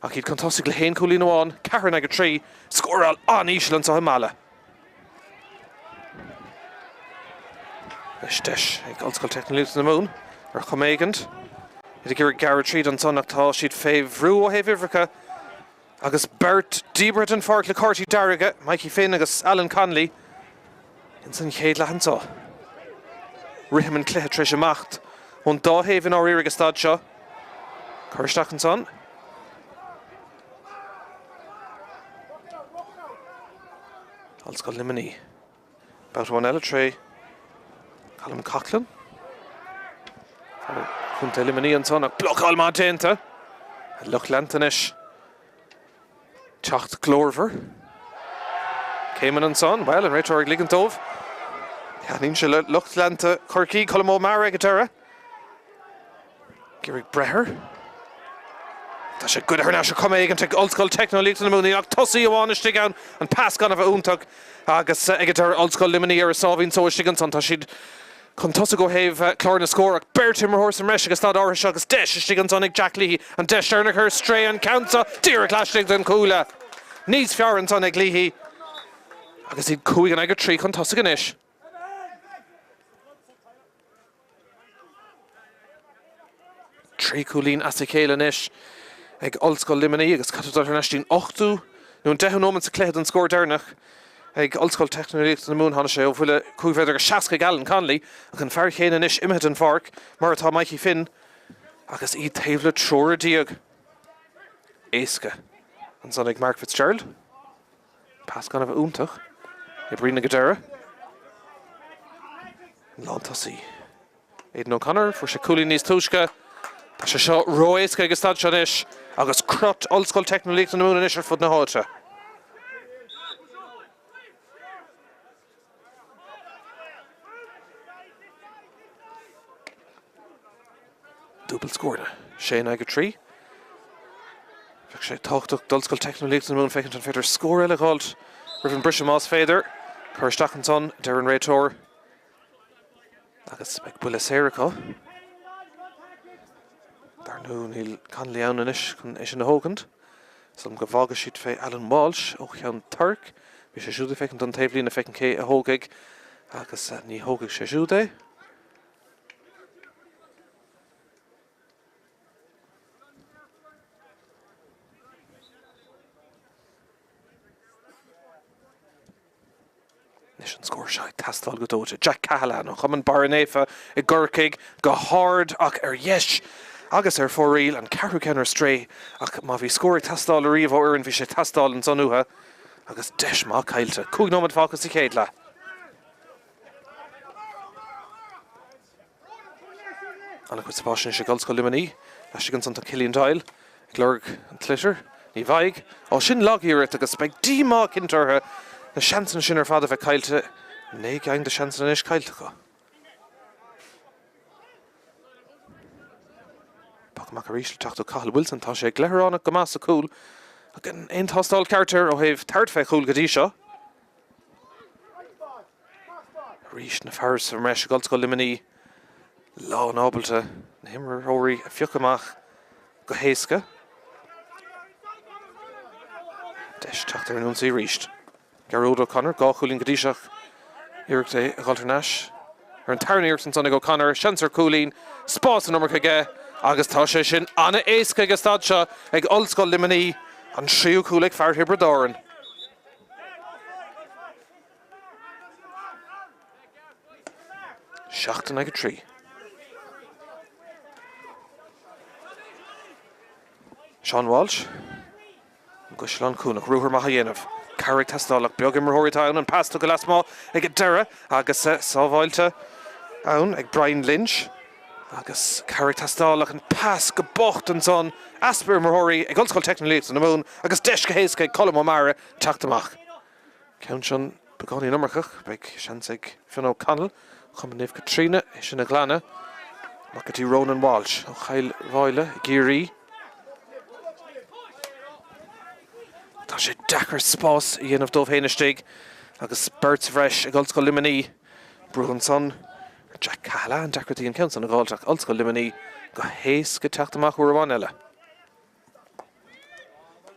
ach iad chun tosaigh le haon chúilín amháin, ceathair in aghaidh 3, scóráil an-íseal anseo i Mala. Anois deis ag Ollscoil Teicneolaíochta na Mumhan ar chuma éigint. Iad ag iarraidh gearradh tríd ansan ach tá siad fé bhrú ó thaobh uimhreacha. Agus beirt díbeartha den pháirc le cártaí dearga, Mikey Finn agus Alan Connolly, ins an chéad leath anseo. Rithim an chluiche tar éis imeacht ón dá thaobh i ndáiríre ag an staid seo. Cur isteach ansan. Ollscoil Luimnigh. Babhta amháin eile tré Colm Coughlan. Contae Luimnigh ansan ach blocáil maith déanta. Lucht leanta anois. Teacht glórmhar. Céimeanna ansan. Bhuel, an réiteoir ag ligint dóibh. Taitníonn sé le lucht leanta Chorcaí. Colm O'Meara ag an deireadh. Ag iarraidh breith air. Tá sé goidte thar n-ais ar chuma éigint ag Ollscoil Teicneolaíochta na Mumhan. Níl ach tosaí amháin istigh ann. An pas gan a bheith iontach agus ag an deireadh Ollscoil Luimnigh ar a sáimhín só istigh ansan. Tá siad chun tosaigh ó thaobh chlár na scór ach beirt imreoir sa mbreis ag an staid áirithe seo agus deis istigh ansan ag Jack Leahy. An deis deireanach ar strae an ceann seo díreach laistigh den chuaille. Níos fearr ansan ag Leahy agus iad 5 in aghaidh 3 chun tosaigh anois. 3 chúilín as a chéile anois ag Ollscoil Luimnigh agus caithfidh dul thar n-ais dtí'n ochtú nó an deichiú nóiméad sa chluiche don scór deireanach ag Ollscoil Teicneolaíochta na Mumhan. Tháinig sé ó bhuille 5 mhéadar agus 60 ag Alan Connolly ach an fear chéanna anois imithe den pháirc mar atá Mikey Finn agus iad taobh le triúr déag. Éasca ansan ag Mark Fitzgerald. Pas gan a bheith iontach. Oibríonn ag an deireadh. An lántosaí. Aidan O'Connor, fuair sé cúilín níos túisce. Tá sé seo ró-éasca ag an staid seo anois agus crot Ollscoil Teicneolaíochta na Mumhan anois ar fud na háite. Dúbailt scóranna, 6 in aghaidh 3. Bheadh sé tábhachtach d'Ollscoil Teicneolaíochta na Mumhan féachaint an féidir scór eile a dh'fháilt roimh an briseadh más féidir. Cur isteach ansan, deir an réiteoir. Agus beidh buille saor acu. Dar ndóigh níl Connolly ann anois chun é sin a thógaint. Is dóigh liom go bhfágfaidh siad fé Alan Walsh ó Cheann Toirc. Bhí sé siúd ag féachaint don taobhlíne féachaint cé a thógfaidh agus ní thógfaidh sé siúd é. Anois an scór seo ag teastáil go dóite. Jack Cahalane ó Chumann Barra Naofa i gCorcaigh go hard ach ar dheis agus ar fóraoil, an ceathrú ceann ar strae ach má bhí scór ag teastáil ariamh ó fhoireann bhí sé ag teastáil ansan uathu agus deis maith caillte. 5 nóiméad fágtha sa chéad leath. An-chuid spáis anois ag Ollscoil Luimnigh. Laistigh ansan tá Cillian Doyle ag lorg an tsliotair. Ní bhfaighidh. Ó, sin lag-iarracht agus beidh díomá cinnte orthu na seansanna sin ar fad a bheith caillte. 9 gceann de sheansanna anois caillte acu. Poc amach arís le teacht ó Cathal Wilson. Tá sé gleithearánach go maith sa chúl. Ach gan aon tástáil ceart air ó thaobh tabhairt fé chúl go dtí seo. Arís na fear sa mbreis ag Ollscoil Luimnigh lán ábalta na himreoirí a phiocadh amach go héasca. Deis teacht ar an ionsaí arís. Gearóid O'Connor, 2 chúilín go dtí seo. Iarracht é a dhul thar n-ais ar an tarna iarracht ansan ag O'Connor. Seans ar chúilín, spás an iomarca aige agus tá sé sin an-éasca ag an staid seo ag Ollscoil Luimnigh, an tríú cúl ag fear Thiobraid Árann. 7 in aghaidh 3. Seán Walsh, an gCaisleán Cuanach, ruathar maith á dhéanamh. Cabhair ag teastáil ach beag imreoirí atá ann. An pas tugtha lasmuigh ag an deireadh agus sábháilte ann ag Brian Lynch. Agus cabhair ag teastáil ach an pas go bocht ansan. Easpa imreoirí ag Ollscoil Teicneolaíochta na Mumhan agus deis go héasca ag Colm O'Meara teacht amach. Ceann sin beagáinín iomarcach. Beidh seans ag Fionn O'Connell, Cumann Naomh Caitríona, é sin a ghlanadh. Amach go dtí Ronan Walsh ó Chill Mháille i gCiarraí. Tá sé deacair spás a dhéanamh dóibh féin istigh agus beirt sa bhreis ag Ollscoil Luimnigh. Brú ansan ar Jack Cahalane, deacrachtaí an ceann san a dh'fháilt ach Ollscoil Luimnigh go héasca teacht amach uair amháin eile.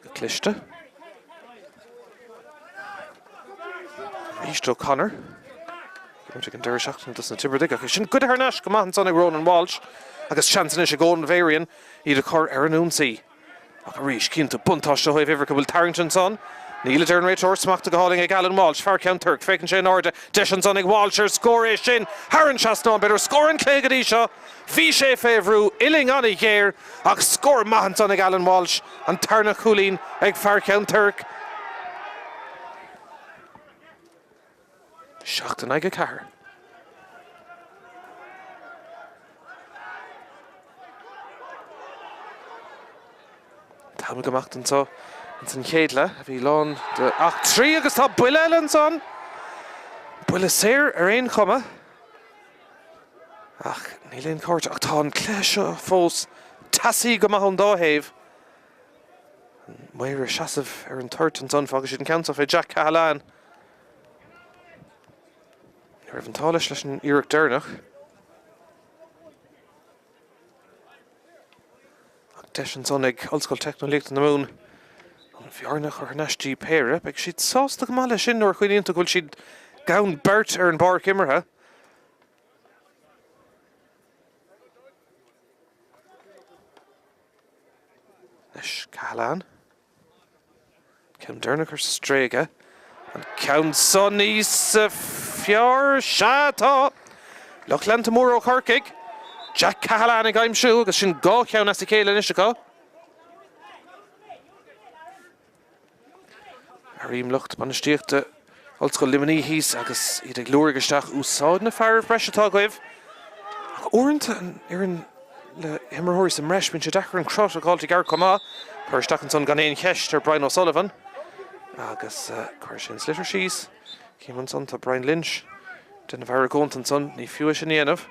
Go cliste. Arís O'Connor. Imirt ag an deireadh seachtaine dos na Tiobradaigh ach é sin goidte thar n-ais go maith ansan ag Ronan Walsh agus seans anois ag Eoin Varian iad a chur ar an ionsaí. Ach arís, cinnte, buntáiste ó thaobh uimhreacha bhfuil tarraingt ansan. Níl, a deir an réiteoir, smachtaithe go hálainn ag Alan Walsh, fear Cheann Toirc. Féachann sé in airde, deis ansan ag Walsh ar scór é sin thar an trasnán, b'fhéidir scór an chluiche go dtí seo. Bhí sé fé bhrú, uillinn an-ghéar, ach scór maith ansan ag Alan Walsh, an tarna cúilín ag fear Cheann Toirc. 7 in aghaidh 4. T-am ag imeacht anseo ins an chéad leath a bhí lán de eachtraí agus tá buille eile ansan! Buille saor ar aon chuma. Ach níl aon chárta. Ach tá an cluiche seo fós teasaí go maith ón dá thaobh. An maor ag seasamh ar an toirt ansan. Fágfaidh siad an ceann seo fé Jack Cahalane. Ní raibh an t-ádh leis leis an iarracht deireanach. Ach deis ansan ag Ollscoil Teicneolaíochta na Mumhan an bhearna a chur thar n-ais dtí péire. Beidh siad sásta go maith leis sin nuair a chuimhníonn tú go bhfuil siad gann beirt ar an bpáirc imeartha. Anois Cahalane. Ceann deireanach ar strae aige. An ceann seo níos fearr. Sea, tá! Lucht leanta mór ó Chorcaigh. Jack Cahalane ag aimsiú agus sin 2 cheann as a chéile anois acu. Airím lucht bainistíochta Ollscoil Luimnigh thíos agus iad ag liúirigh isteach úsáid na fear breise atá agaibh. Ach uaireanta an fhoireann le himreoirí sa mbreis, bíonn sé deacair an crot a dh'fháilt i gceart chomh maith. Cur isteach ansan gan aon cheist ar Brian O'Sullivan agus cuir sé an sliotar síos. Cím ansan tá Brian Lynch ag déanamh argóint ansan, ní fiú é sin a dhéanamh.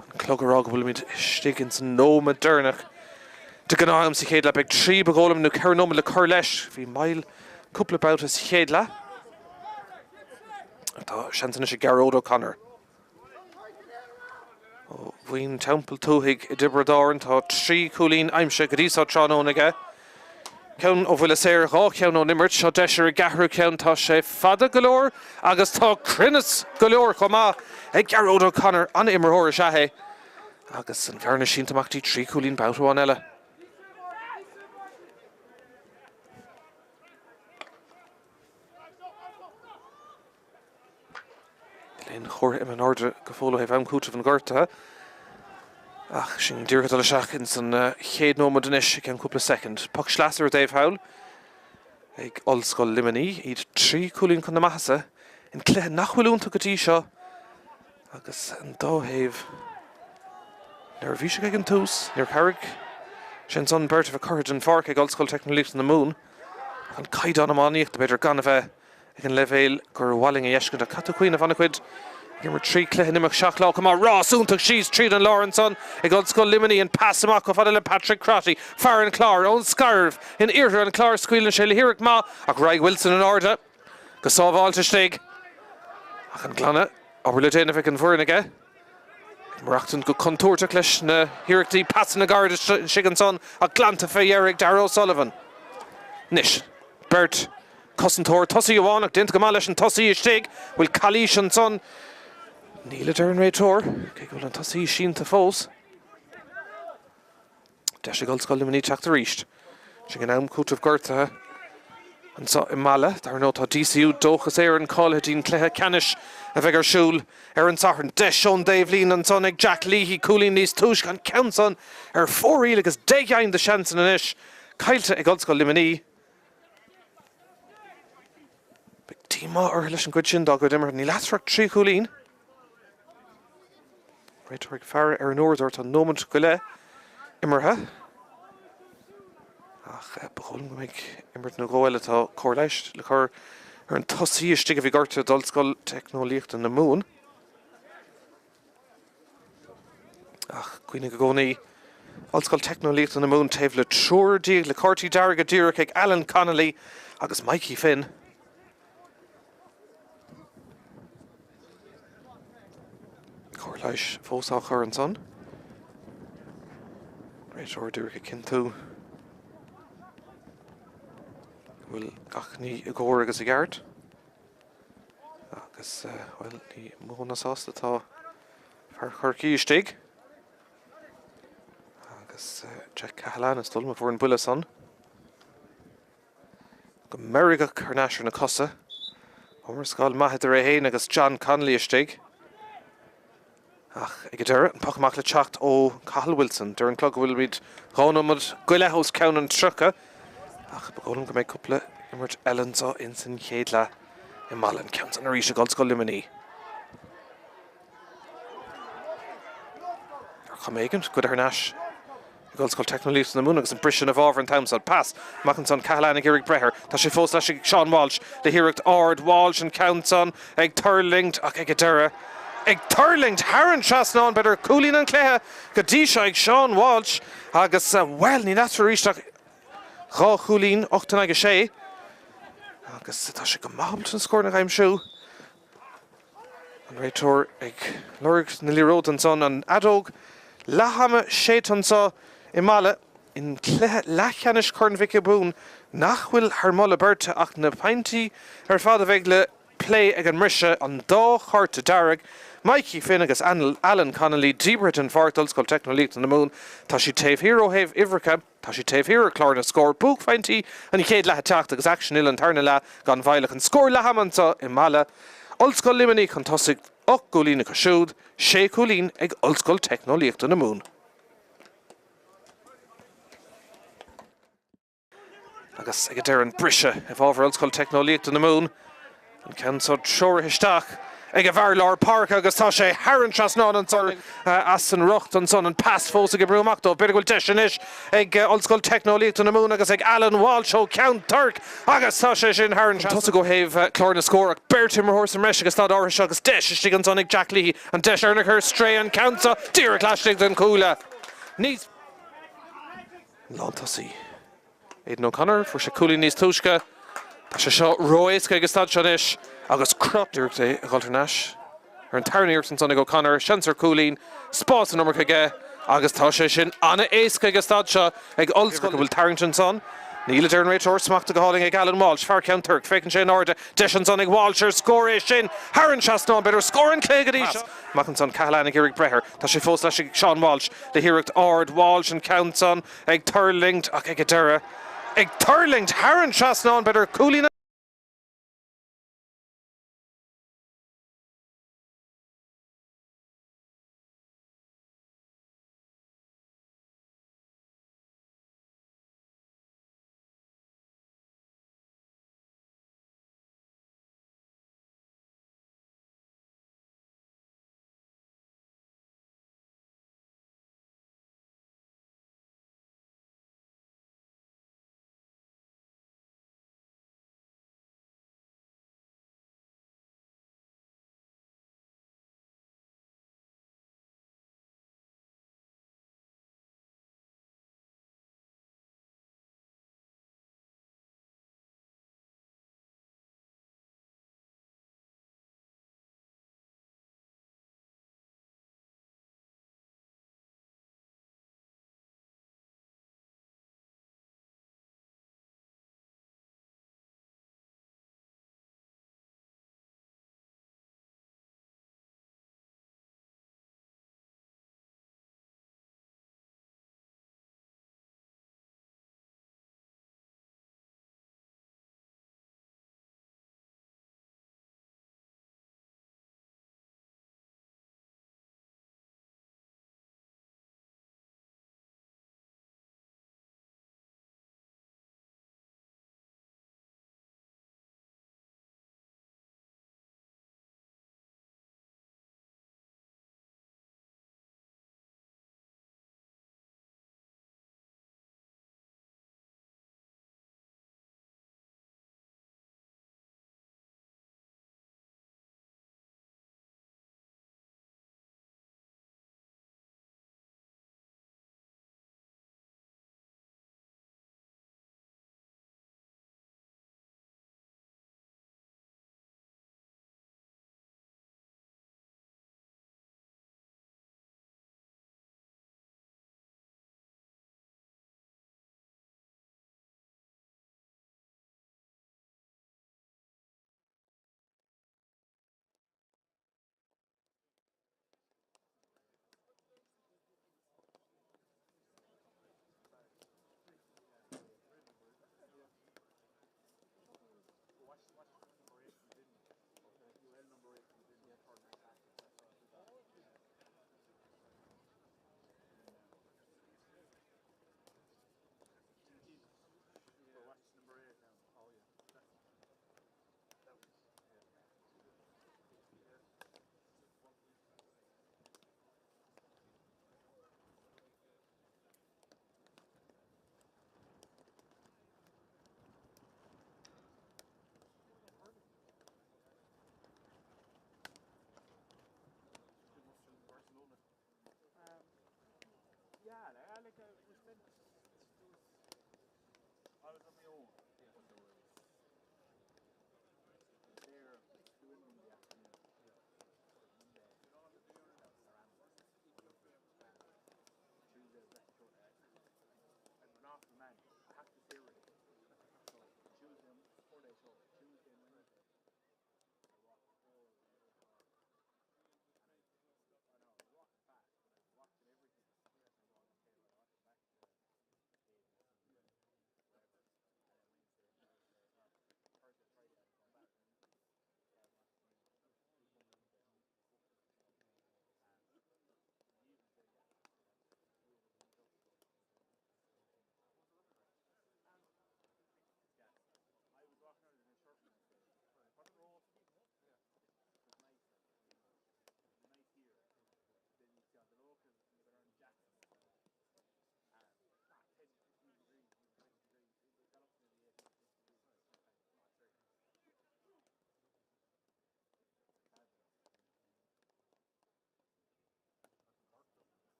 An clog ag rá go bhfuilimid istigh ins an nóiméad deireanach de ghnáth-am sa chéad leath. Beidh 3, ba dhóigh liom, nó 4 nóiméad le cur leis. Bhí moill cúpla babhta sa chéad leath. Tá seans anois ag Gearóid O'Connor. Ó Mhuin Teampall Tuathaigh i dTiobraid Árann, tá 3 chúilín aimsithe go dtí seo tráthnóna aige. Ceann ó bhuille saor, 2 cheann ón imirt. Seo deis ar an gceathrú ceann. Tá sé fada go leor agus tá cruinneas go leor chomh maith ag Gearóid O'Connor. An-imreoir is ea é agus an bhearna sínte amach dtí 3 chúilín babhta amháin eile. Níl aon chomhartha imithe in airde go fóill ó thaobh am cúitimh an ghortaithe ach sinn díreach ag dul isteach ins an chéad nóiméad anois i gceann cúpla soicind. Poc sleasa ar an dtaobh thall ag Ollscoil Luimnigh, iad 3 chúilín chun na maitheasa in cluiche nach bhfuil iontach go dtí seo agus an dá thaobh neirbhíseach ag an tús. Níor chabhraigh sé ansan beirt a bheith curtha den pháirc ag Ollscoil Teicneolaíochta na Mumhan. An caighdeán iománaíochta b'fhéidir gan a bheith ag an leibhéal gur mhaith linn a fheiscint. Ach caithfidh tú cuimhneamh, an-chuid ag imirt 3 chluiche in imeacht 7 lá chomh maith. Rás iontach síos tríd an lár ansan ag Ollscoil Luimnigh. An pas amach chomh fada le Patrick Crotty, fear an Chláir, ón scairbh in iarthar an Chláir. Scaoileann sé le hiarracht maith ach raghaidh Wilson in airde go sábháilte istigh. Ach an glanadh, obair le déanamh ag an bhfoireann aige. Ag maireachtaint go contúirteach leis na hiarrachtaí pasanna gairid istigh ansan ach glanta fé dheireadh ag Darragh O'Sullivan. Anois beirt cosantóir tosaí amháin ach déanta go maith leis an tosaí istigh. Bhfuil calaois ansan? Níl a deir an réiteoir, cé go bhfuil an tosaí sínte fós. Deis ag Ollscoil Luimnigh teacht arís. Sin in am cúiteamh gortaithe anseo i Mala. Dar ndóigh tá DCU Dóchas Éireann cáilithe dtí'n cluiche ceannais a bheidh ar siúl ar an Satharn. Deis ón dtaobhlíne ansan ag Jack Leahy, cúilín níos túisce, an ceann san ar fóraoil agus 10 gceann de sheansanna anois caillte ag Ollscoil Luimnigh. Beidh díomá orthu leis an gcuid sin dá gcuid imeartha. Níl eatarthu ach 3 chúilín. Réiteoir ag faire ar an uaireadóir, tá nóimint go leith imeartha. Ach ba dhóigh liom go mbeidh imirt nó dhó eile. Tá cóir leighis le cur ar an tosaí istigh a bhí gortaithe d'Ollscoil Teicneolaíochta na Mumhan. Ach cuimhnigh i gcónaí, Ollscoil Teicneolaíochta na Mumhan taobh le triúr díobh le cártaí dearga díreach ag Alan Connolly agus Mikey Finn. Cóir leighis fós á chur ansan. Réiteoir díreach ag cinntiú go bhfuil gach ní i gcóir agus i gceart. Agus, bhuel, ní mó ná sásta atá fear Chorcaí istigh. Agus Jack Cahalane is dóigh liom a fuair an buille san. Go meirgeach thar n-ais ar na cosa. Iomrascáil maith idir é féin agus John Connolly istigh. Ach ag an deireadh, an poc amach le teacht ó Cathal Wilson. Deir an clog go bhfuilimid 2 nóiméad go leith os cionn an 30. Ach ba dhóigh liom go mbeidh cúpla imirt eile anseo ins an chéad leath i Mala. An ceann san arís ag Ollscoil Luimnigh. Ar chuma éigin, goidte thar n-ais ag Ollscoil Teicneolaíochta na Mumhan agus an briseadh ina bhfabhar an t-am san. Pas amach ansan, Cahalane ag iarraidh breith air. Tá sé fós leis ag Seán Walsh le hiarracht ard. Walsh an ceann san ag tuirlingt ach ag an deireadh ag tuirlingt thar an trasnán. B'fhéidir cúilín an chluiche go dtí seo ag Seán Walsh agus, bhuel, níl eatarthu arís ach dhá chúilín, 8 in aghaidh 6. Agus tá sé go maith ábalta na scóranna a aimsiú. An réiteoir ag lorg na liathróide ansan, an fheadóg leath-ama séidte anseo i Mala in cluiche leathcheannais Chorn Mhic Giobúin nach bhfuil thar moladh beirte ach na pointí ar fad a bheidh le plé ag an mbriseadh, an dá chárta dearg, Mikey Finn agus Alan Connolly díbeartha den pháirc d'Ollscoil Teicneolaíochta na Mumhan. Tá siad taobh thiar ó thaobh uimhreacha. Tá siad taobh thiar ar chlár na scór. Buaicphointí an chéad leath ag teacht agus aicsean uile an tarna leath gan mhoill ach an scór leath-ama anseo i Mala. Ollscoil Luimnigh chun tosaigh, 8 gcúilín acu siúd, 6 chúilín ag Ollscoil Teicneolaíochta na Mumhan. Agus ag an deireadh an briseadh i bhfabhar Ollscoil Teicneolaíochta na Mumhan. An ceann seo treoraithe isteach ag an bhfear lár páirce agus tá sé thar an trasnán ansan as an riocht ansan. An pas fós ag oibriú amach dóibh. B'fhéidir go bhfuil deis anois ag Ollscoil Teicneolaíochta na Mumhan agus ag Alan Walsh ó Cheann Toirc agus tá sé sin thar an trasnán. Tosaigh ó thaobh chlár na scór ach beirt imreoir sa mbreis ag an staid áirithe seo agus deis istigh ansan ag Jack Leahy. An deis deireanach ar strae an ceann seo díreach laistigh den chuaille. Níos. Lántosaí. Aidan O'Connor, fuair sé cúilín níos túisce. Tá sé seo ró-éasca ag an staid seo anois agus crot. Iarracht é a dhul thar n-ais. Ar an tarna iarracht ansan ag O'Connor, seans ar chúilín, spás an iomarca aige agus tá sé sin an-éasca ag an staid seo ag Ollscoil. An bhfuil tarraingt ansan? Níl, a deir an réiteoir, smachtaithe go hálainn ag Alan Walsh, fear Cheann Toirc. Féachann sé in airde, deis ansan ag Walsh ar scór é sin thar an trasnán, b'fhéidir scór an chluiche go dtí seo. Amach ansan, Cahalane ag iarraidh breith air. Tá sé fós leis ag Seán Walsh le hiarracht ard. Walsh an ceann san ag tuirlingt ach ag an deireadh ag tuirlingt thar an trasnán, b'fhéidir cúilín an.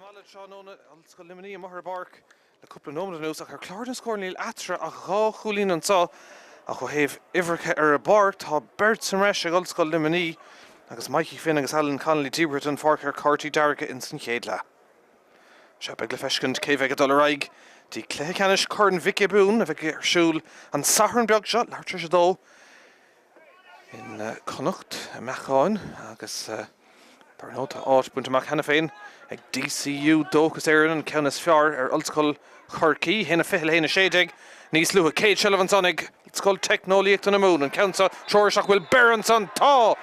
Mala tráthnóna, Ollscoil Luimnigh amuigh ar an bpáirc le cúpla nóiméad anuas ach ar chlár na scór níl eatarthu ach 2 chúilín anseo ach ó thaobh uimhreacha ar an bpáirc tá beirt sa mbreis ag Ollscoil Luimnigh agus Mikey Finn agus Alan Connolly díbrithe den pháirc ar chártaí dearga ins an chéad leath. Sea, beidh le feiscint cé bheidh ag dul ar aghaidh dtí cluiche ceannais Chorn Mhic Giobúin a bheidh ar siúl an Satharn beag seo, leathuair tar éis a dó in Connacht, i mBeacáin agus dar ndóigh tá áit bainte amach cheana féin ag DCU Dóchas Éireann, an ceann is fearr ar Ollscoil Chorcaí, 1-20 le 1-16 níos luaithe. Céad seilbh ansan ag Scoil Teicneolaíochta na Mumhan, an ceann seo treoraithe isteach, bhfuil beir ansan? Tá!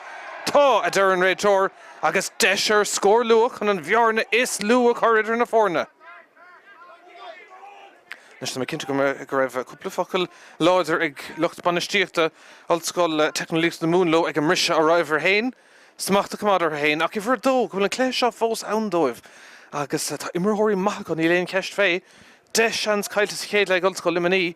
Tá! a deir an réiteoir agus deis ar scór luath chun an bhearna is lú a chur idir na foirne. Anois tá mé cinnte go raibh cúpla focal láidir ag lucht bainistíochta Ollscoil Teicneolaíochta na Mumhan leo ag an mbriseadh a raibh uimhir a haon smacht a choimeád orthu féin ach uimhir a dó go bhfuil an cluiche seo fós ann dóibh agus tá imreoirí maithe acu níl aon cheist fé. 10 seans caillte sa chéad leath ag Ollscoil Luimnigh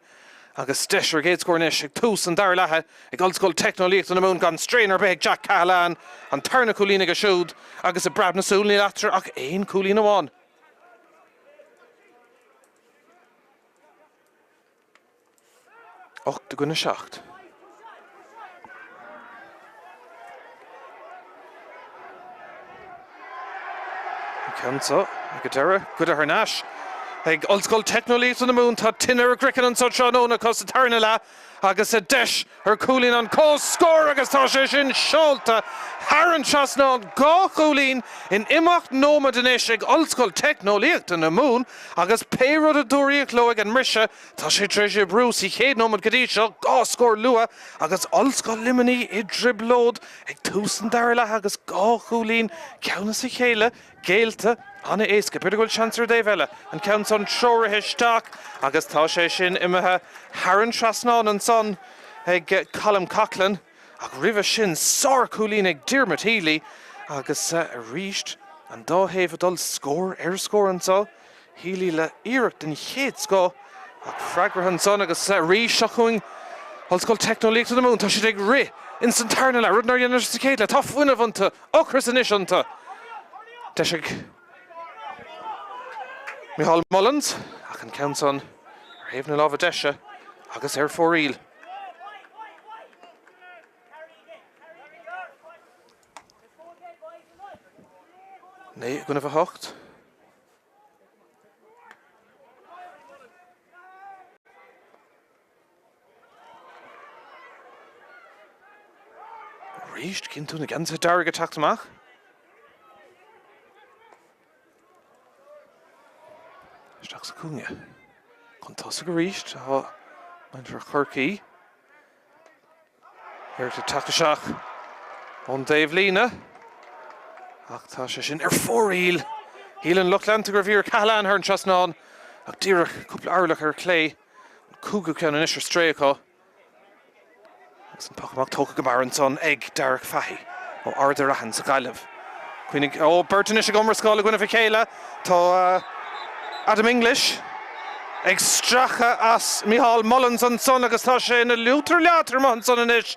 agus deis ar an gcéad scór anois ag tús an dara leatha ag Ollscoil Teicneolaíochta na Mumhan gan straon ar bith ag Jack Cahalane, an tarna cúilín aige siúd agus ag breab na súl níl eatarthu ach aon chúilín amháin. 8 i gcoinne 7. An ceann seo ag an deireadh, goidte thar n-ais ag Ollscoil Teicneolaíochta na Mumhan. Tá tine ar a gcraiceann anso tráthnóna acu sa tarna leath agus deis ar chúilín an comhscór agus tá sé sin seolta thar an trasnán. 2 chúilín in imeacht nóiméad anois ag Ollscoil Teicneolaíochta na Mumhan agus pé rud a dúraíodh leo ag an mbriseadh, tá sé tar éis oibriú sa chéad nóiméad go dtí seo, 2 scór luath agus Ollscoil Luimnigh i dtrioblóid ag tús an dara leath agus 2 chúilín ceann as a chéile. Géillte an-éasca. B'fhéidir go bhfuil seans ar an dtaobh eile. An ceann san treoraithe isteach agus tá sé sin imithe thar an trasnán ansan ag Colm Coughlan ach roimhe sin sár-chúilín ag Diarmuid Healy agus arís an dá thaobh ag dul scór ar scór anso. Healy le iarracht den chéad scoth ach freagraithe ansan agus arís seo chugainn Ollscoil Teicneolaíochta na Mumhan. Tá siad ag rith ins an tarna leath, rud nár dheineadar sa chéad leath. Tá fuinneamh iontu, ocras anois iontu. Deis ag Micheál Mullins ach an ceann san ar thaobh na láimhe deise agus ar fóraoil. 9 i gcoinnibh 8. Arís, cíonn tú na geansaithe dearga ag teacht amach. Isteach sa chúinne. Chun tosaigh arís, tá muintir Chorcaí. Iarracht ag teacht isteach ón dtaobhlíne ach tá sé sin ar fóraoil. Shíl an lucht leanta go raibh iarracht Cahalane thar an trasnán ach díreach cúpla orlach ar chlé. An cúigiú ceann anois ar strae acu. Agus an poc amach tógtha go mear ansan ag Darragh Fahy ó Ard an Rátha sa Ghaillimh. Cuimhnigh, ó, beirt anois ag iomrascáil i gcoinnibh a chéile. Tá Adam English ag stracadh as Micheál Mullins ansan agus tá sé ina liútar leátar amuigh ansan anois.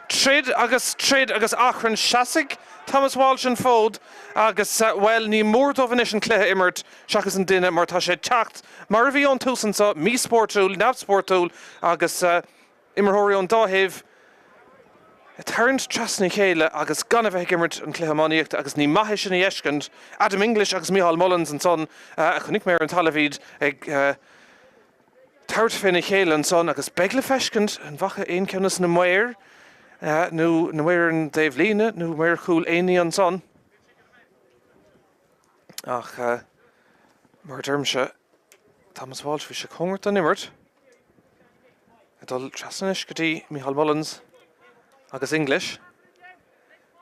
Troid agus troid agus achrann. Seasfaidh Thomas Walsh an fód agus, bhuel, ní mór dóibh anois an cluiche a imirt seachas an duine mar tá sé ag teacht mar a bhí ón tús anso, míspórtúil, neamhspórtúil agus. Imreoirí ón dá thaobh ag tarraingt trasna a chéile agus gan a bheith ag imirt an cluiche iománaíochta agus ní maith é sin a fheiscint. Adam English agus Micheál Mullins ansan a chonaic mé ar an talamh iad ag tabhairt féna chéile ansan agus beidh le feiscint an bhfaca aon cheann de na maoir nó na maoir ar an dtaobh líne nó maoir chúil aon ní ansan ach mar a deirimse Thomas Walsh bhí sé cóngarach don imirt. Ag dul trasna anois go dtí Micheál Mullins agus English.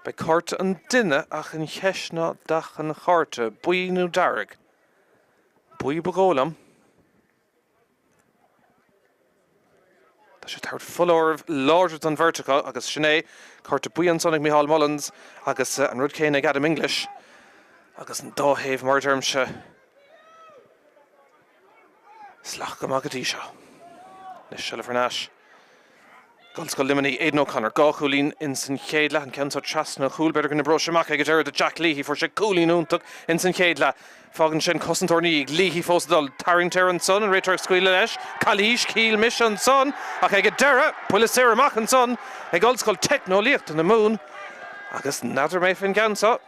Beidh cárta an duine ach an cheist ná dath an chárta, buí nó dearg? Buí ba dhóigh liom. Tá sé ag tabhairt foláireamh láidir don bheirt acu agus sin é, cárta buí ansan ag Micheál Mullins agus an rud céanna ag Adam English agus an dá thaobh mar a deirimse. Salach go maith go dtí seo. Anois seilbh thar n-ais. Ag Ollscoil Luimnigh, Aidan O'Connor, 2 chúilín ins an chéad leath, an ceann seo trasna an chúil, b'fhéidir go n-oibreoidh sé amach ag an deireadh do Jack Leahy, fuair sé cúilín iontach ins an chéad leath. Fágann sin cosantóir ina dhiaidh, Leahy fós ag dul, tarraingt air ansan, an réiteoir ag scaoileadh leis, calaois, shíl mise ansan, ach ag an deireadh, buille saor amach ansan ag Ollscoil Teicneolaíochta na Mumhan agus n'fheadar mé faoin gceann seo.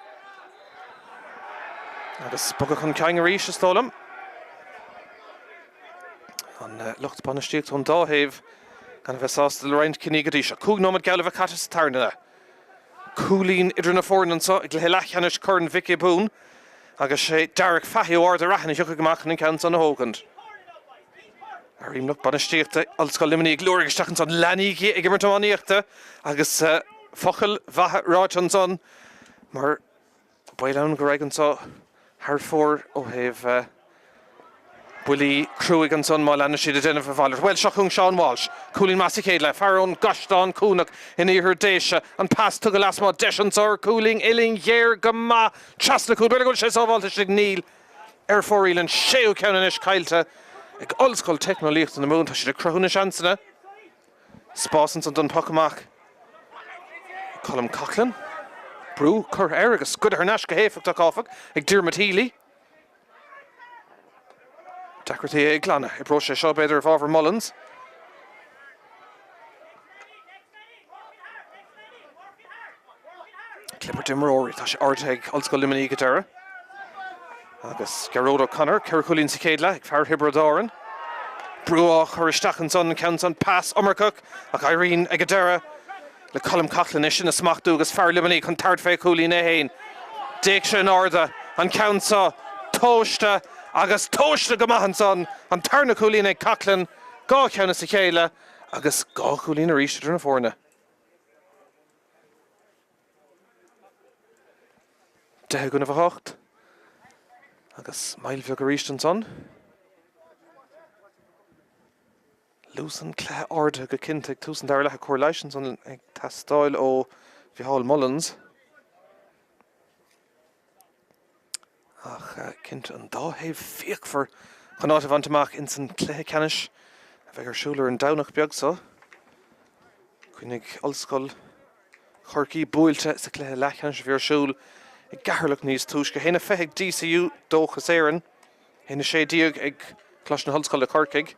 Agus bogadh chun cinn arís, is dóigh liom. An lucht bainistíochta ón dá thaobh gan a bheith sásta le roinnt cinní go dtí seo. 5 nóiméad geall le bheith caite sa tarna leath. Cúilín idir na foirne anseo i gcluiche leathcheannais Chorn Mhic Giobúin agus sé Darragh Fahy ó Ard an Raithin a thiocfaidh amach chun an ceann san a thógaint. Airím lucht bainistíochta Ollscoil Luimnigh ag liúirigh isteach ansan. Leanaígí ag imirt iománaíochta agus focail mhaithe ráite ansan mar Baol ann go raghadh anso thar fóir ó thaobh buillí cruaidh ansan má leanann siad ag déanamh a mhalairt. Bhuel, seo chugainn Seán Walsh. Cúilín maith sa chéad leath. Fear ón gCaisleán Cuanach in iarthar Déise. An pas tugtha lasmuigh. Deis anso ar chúilín uillinn ghéar go maith trasna cúl. B'fhéidir go bhfuil sé sábháilte istigh. Níl. Ar fóraoil an séú ceann anois caillte ag Ollscoil Teicneolaíochta na Mumhan. Tá siad ag cruthú na seansanna. Spás ansan don poc amach. Colm Coughlan. Brú curtha air agus goidte thar n-ais go héifeachtach, áfach, ag Diarmuid Healy. Deacrachtaí é a ghlanadh. Oibreoidh sé seo, b'fhéidir, i bhfabhar Mullins. Clibirt imreoirí, tá sé ardaithe ag Ollscoil Luimnigh ag an deireadh. Agus Gearóid O'Connor, 4 chúilín sa chéad leath ag fear Thiobraid Árann. Brú á chur isteach ansan, an ceann san, pas iomarcach ach éiríonn ag an deireadh le Colm Coughlan é sin a smachtú agus fear Luimnigh chun tabhairt fé chúilín é féin. D'fhéach sé in airde, an ceann seo tomhaiste agus tomhaiste go maith ansan, an tarna cúilín ag Coughlan, 2 cheann as a chéile agus 2 chúilín arís idir na foirne. 10 i gcoinnibh 8. Agus moill bheag arís ansan. Luas an chluiche ardaithe go cinnte ag tús an dara leath. Cóir leighis ansan ag teastáil ó Mhicheál Mullins. Ach cinnte an dá thaobh fíochmhar chun áit a bhaint amach ins an cluiche ceannais a bheidh ar siúl ar an Domhnach beag seo. Cuimhnigh Ollscoil Chorcaí buailte sa chluiche leathcheannais a bhí ar siúl i gCeatharlach níos túisce. 1-20 ag DCU, Dóchas Éireann. 1-16 ag Coláiste na hOllscoile Corcaigh.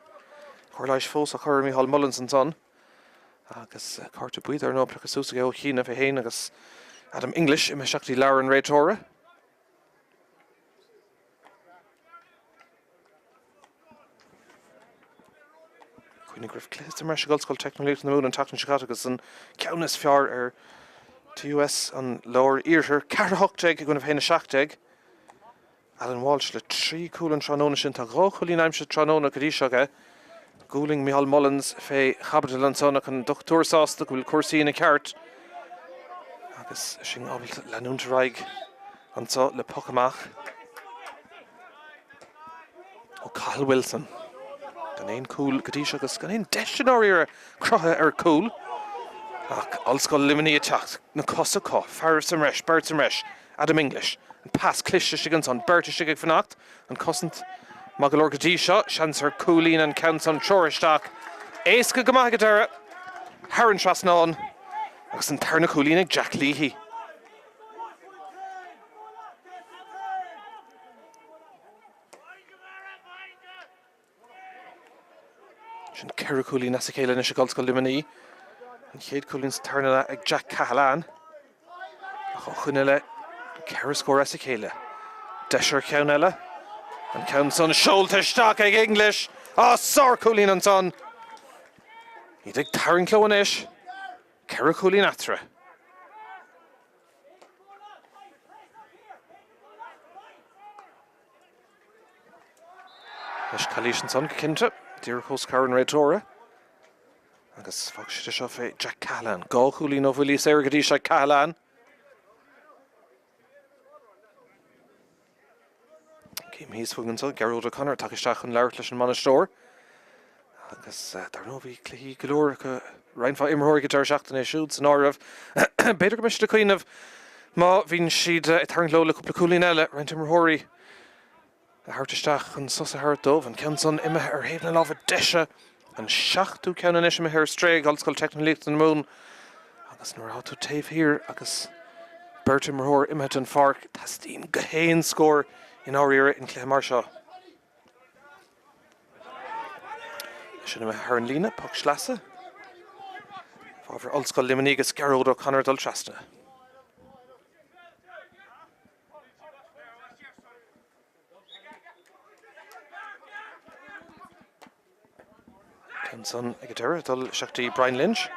Cóir leighis fós á chur ar Micheál Mullins ansan. Agus cárta buí dar ndóigh pioctha suas aige ó chianaibh é féin agus Adam English imithe isteach go dtí leabhar an réiteora. Cuimhnigh go raibh cluiche sa mbreis ag Ollscoil Teicneolaíochta na Mumhan an tseachtain seo caite agus an ceann is fearr ar TUS an Lár Iarthair, 4-18 i gcoinnibh 1-17. Alan Walsh le 3 cúl an tráthnóna sin. Tá 2 chúilín aimsithe tráthnóna go dtí seo aige. Gualainn Micheál Mullins fé chaibidil ansan ach an dochtúir sásta go bhfuil cúrsaí ina ceart agus sinn ábalta leanúint ar aghaidh anseo le poc amach ó Cathal Wilson. Gan aon cúl go dtí seo agus gan aon deis i ndáiríre cruthaithe ar cúl. Ach Ollscoil Luimnigh ag teacht, na cosa acu, fear sa mbreis, beirt sa mbreis, Adam English, an pas cliste istigh ansan, beirt istigh ag fanacht, an cosaint maith go leor go dtí seo, seans ar cúilín an ceann san treoraithe isteach, éasca go maith ag an deireadh, thar an trasnán agus an tarna cúilín ag Jack Leahy. Sin 4 chúilín as a chéile anois ag Ollscoil Luimnigh. An chéad chúilín sa tarna leath ag Jack Cahalane. Ach ó shoin i leith, 4 scór as a chéile. Deis ar cheann eile. An ceann san seolta isteach ag English. Á, sárchúilín ansan! Iad ag tarraingt leo anois. 4 chúilín eatarthu. Anois calaois ansan go cinnte, díreach os comhair an réiteora. Agus fágfaidh siad é seo fé Jack Cahalane. 2 chúilín ó bhuillí saora go dtí seo ag Cahalane. Céim thíos fúinn anseo, Gearóid O'Connor ag teacht isteach chun labhairt leis an mbainisteoir. Agus dar ndóigh bhí cluichí go leor acu roinnt mhaith imreoirí ag an deireadh seachtaine é siúd san áireamh. B'fhéidir go mbeidh siad ag cuimhneamh má bhíonn siad ag tarraingt leo le cúpla cúilín eile, roinnt imreoirí a thabhairt isteach chun sos a thabhairt dóibh. An ceann san imithe ar thaobh na láimhe deise. An seachtú ceann anois imithe ar strae ag Ollscoil Teicneolaíochta na Mumhan agus nuair atá tú taobh thiar agus beirt imreoir imithe den pháirc, teastaíonn gach aon scór i ndáiríre in cluiche mar seo. Sin imithe thar an líne, poc sleasa. I bhfabhar Ollscoil Luimnigh agus Gearóid O'Connor ag dul trasna. Ceann san ag an deireadh ag dul isteach dtí Brian Lynch.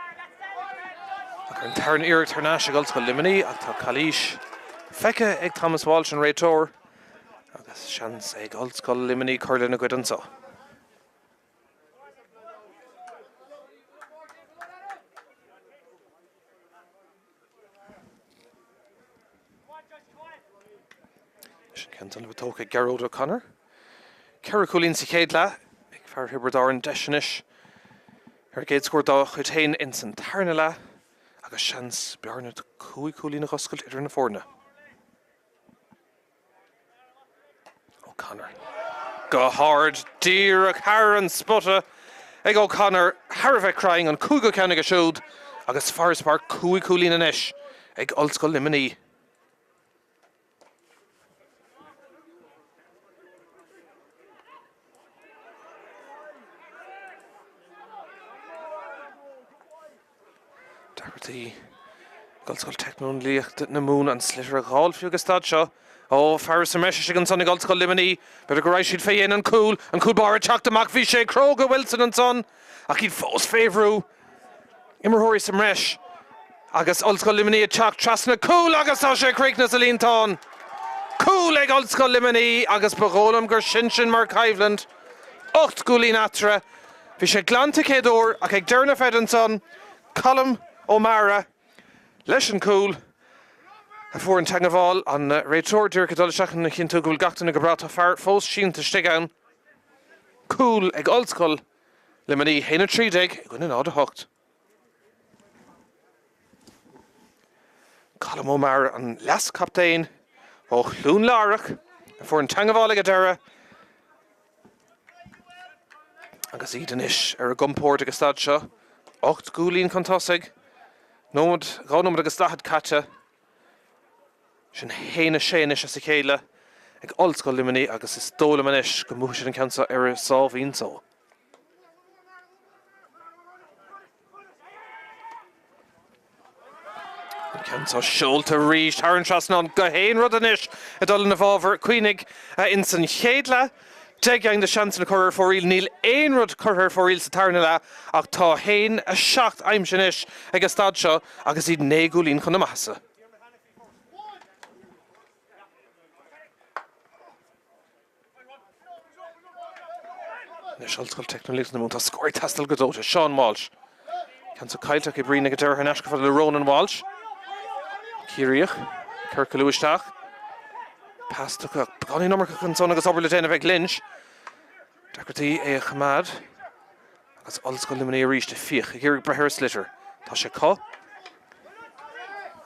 Ach ar an tarna iarracht thar n-ais ag Ollscoil Luimnigh ach tá calaois feicthe ag Thomas Walsh an réiteoir agus seans ag Ollscoil Luimnigh cur lena gcuid anseo. Sin ceann san a tógtha ag Gearóid O'Connor. Ceithre chúilín sa chéad leath ag fear Thiobraid Árann deis anois ar a gcéad scór dá chuid féin ins an tarna leath agus seans bearna de chúig chúilín a dh'oscailt idir na foirne. O'Connor. Go hard, díreach thar an spota ag O'Connor, thar a bheith cruinn, an cúigiú ceann aige siúd agus farasbarr cúig chúilín anois ag Ollscoil Luimnigh. Deacrachtaí ag Ollscoil Teicneolaíochta na Mumhan an sliotar a dh'fháil fiú ag an staid seo. Ó, fear sa mbreis istigh ansan ag Ollscoil Luimnigh. B'fhéidir go raibh siad fé dhéin an cúl, an cúl báire ag teacht amach, bhí sé cróga Wilson ansan ach iad fós fé bhrú. Imreoirí sa mbreis agus Ollscoil Luimnigh ag teacht trasna cúl agus tá sé críochnaithe sa líontán. Cúl ag Ollscoil Luimnigh agus ba dhóigh liom gur sin sin mar choimhlint. 8 gcúilín eatarthu. Bhí sé glan sa chéad uair ach ag deireadh na feide ansan, Colm Ó Meára leis an gcúl a fuair an teagmháil. An réiteoir díreach ag dul isteach lena chinntiú go bhfuil gach duine go breá. Tá fear fós sínte istigh ann. Cúl ag Ollscoil Luimnigh, 1-13 i gcoinne 0-8. Colm Ó Meára, an leas-chaptaen ó Chluain Lárach, a fuair an teagmháil ag an deireadh. Agus iad anois ar a gcompord ag an staid seo, 8 gcúilín chun tosaigh, nóiméad, 2 nóiméad agus 40 caite. Sin 1-6 anois as a chéile ag Ollscoil Luimnigh agus is dóigh liom anois go mbuafaidh siad an ceann seo ar a sáimhín só. An ceann seo seolta arís thar an trasnán gach aon rud anois ag dul ina bhfabhar. Cuimhnigh ins an chéad leath, 10 gceann de sheansanna curtha ar fóraoil. Níl aon rud curtha ar fóraoil sa tarna leath ach tá 1-7 aimsithe anois ag an staid seo agus iad 9 gcúilín chun na maitheasa. Anois Ollscoil Teicneolaíochta na Mumhan, tá scór ag teastáil go dóite. Seán Walsh. Ceann seo caillte ag Brian ag an deireadh thar n-ais go fada le Ronan Walsh. Ciarraíoch. Ciorcalú isteach. Pas tugtha beagáinín iomarcach ansan agus obair le déanamh ag Lynch. Deacrachtaí é a choimeád. Agus Ollscoil Luimnigh arís ag fiach, ag iarraidh breith ar an sliotar. Tá sé acu.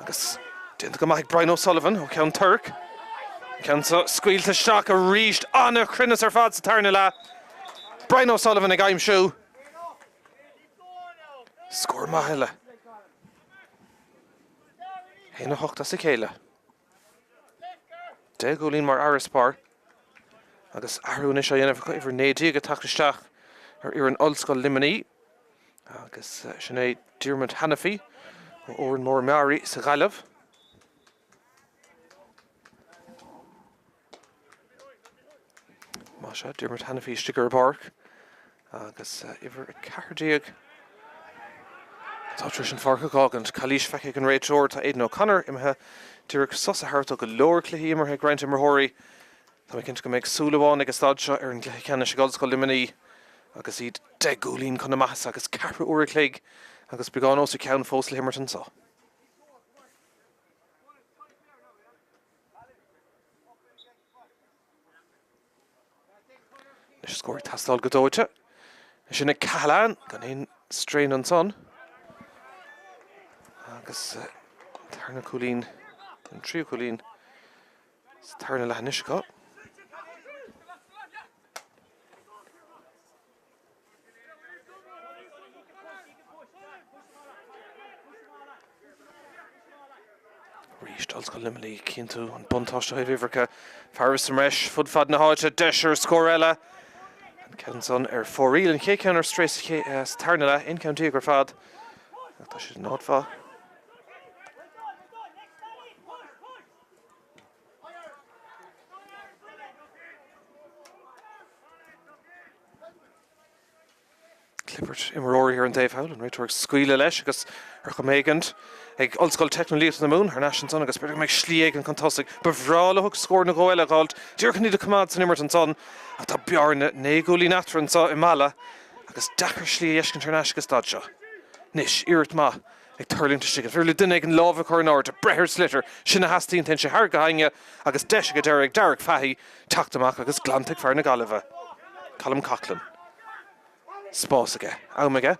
Agus déanta go maith ag Brian O'Sullivan ó Cheann Toirc. An ceann seo scaoilte isteach arís. An-chruinneas ar fad sa tarna leath. Brian O'Sullivan ag aimsiú. Scór maith eile. 1-8 as a chéile. 10 gcúilín mar fharasbarr agus athrú anois á dhéanamh acu, uimhir 19 ag teacht isteach ar fhoireann Ollscoil Luimnigh agus sin é Diarmuid Hanniffy ó Órán Mór Meáraí sa Ghaillimh. Más ea, Diarmuid Hanniffy istigh ar an bpáirc agus uimhir 14 atá tar éis an pháirc a dh'fhágaint. Calaois feicthe ag an réiteoir, tá Aidan O'Connor imithe díreach sos a thabhairt. Tá go leor cluichí imeartha ag roinnt imreoirí. Tá mé cinnte go mbeidh súil amháin ag an staid seo ar an gcluiche ceannais ag Ollscoil Luimnigh agus iad 10 gcúilín chun na maitheasa agus ceathrú uair a chloig agus beagán os a chionn fós le himirt anseo. Anois scór ag teastáil go dóite. Sin ag Cahalane, gan aon strain ansan. Agus tarna cúilín, an tríú cúilín, sa tarna leath anois acu. Arís Ollscoil Luimnigh ag cinntiú an buntáiste ó thaobh uimhreacha. Fearaibh sa mbreis fud fad na háite. Deis ar scór eile. An ceann san ar fóraoil. An chéad cheann ar strae sa tarna leath. 11 ceann ar fad. Ach tá siad in áit mhaith. Clibirt imreoirí ar an taobh thall, an réiteoir ag scaoileadh leis agus ar chuma éigint ag Ollscoil Teicneolaíochta na Mumhan thar n-ais ansan agus b'fhéidir go mbeidh slí éigin chun tosaigh. Ba bhreá leo scór nó dhó eile a dh'fháilt díreach chun iad a choimeád san imirt ansan ach tá bearna 9 gcúilín eatarthu anso i Mala agus deacair slí a dh'fheiscint thar n-ais ag an staid seo. Anois, iarracht maith ag tuirlingt istigh. An féidir le duine éigin lámh a chur in airde, breith ar sliotar, sin a theastaíonn, téann sé thar gach éinne agus deis ag an deireadh ag Darragh Fahy teacht amach agus glanta ag fear na Gaillimhe, Colm Coughlan. Spás aige, am aige.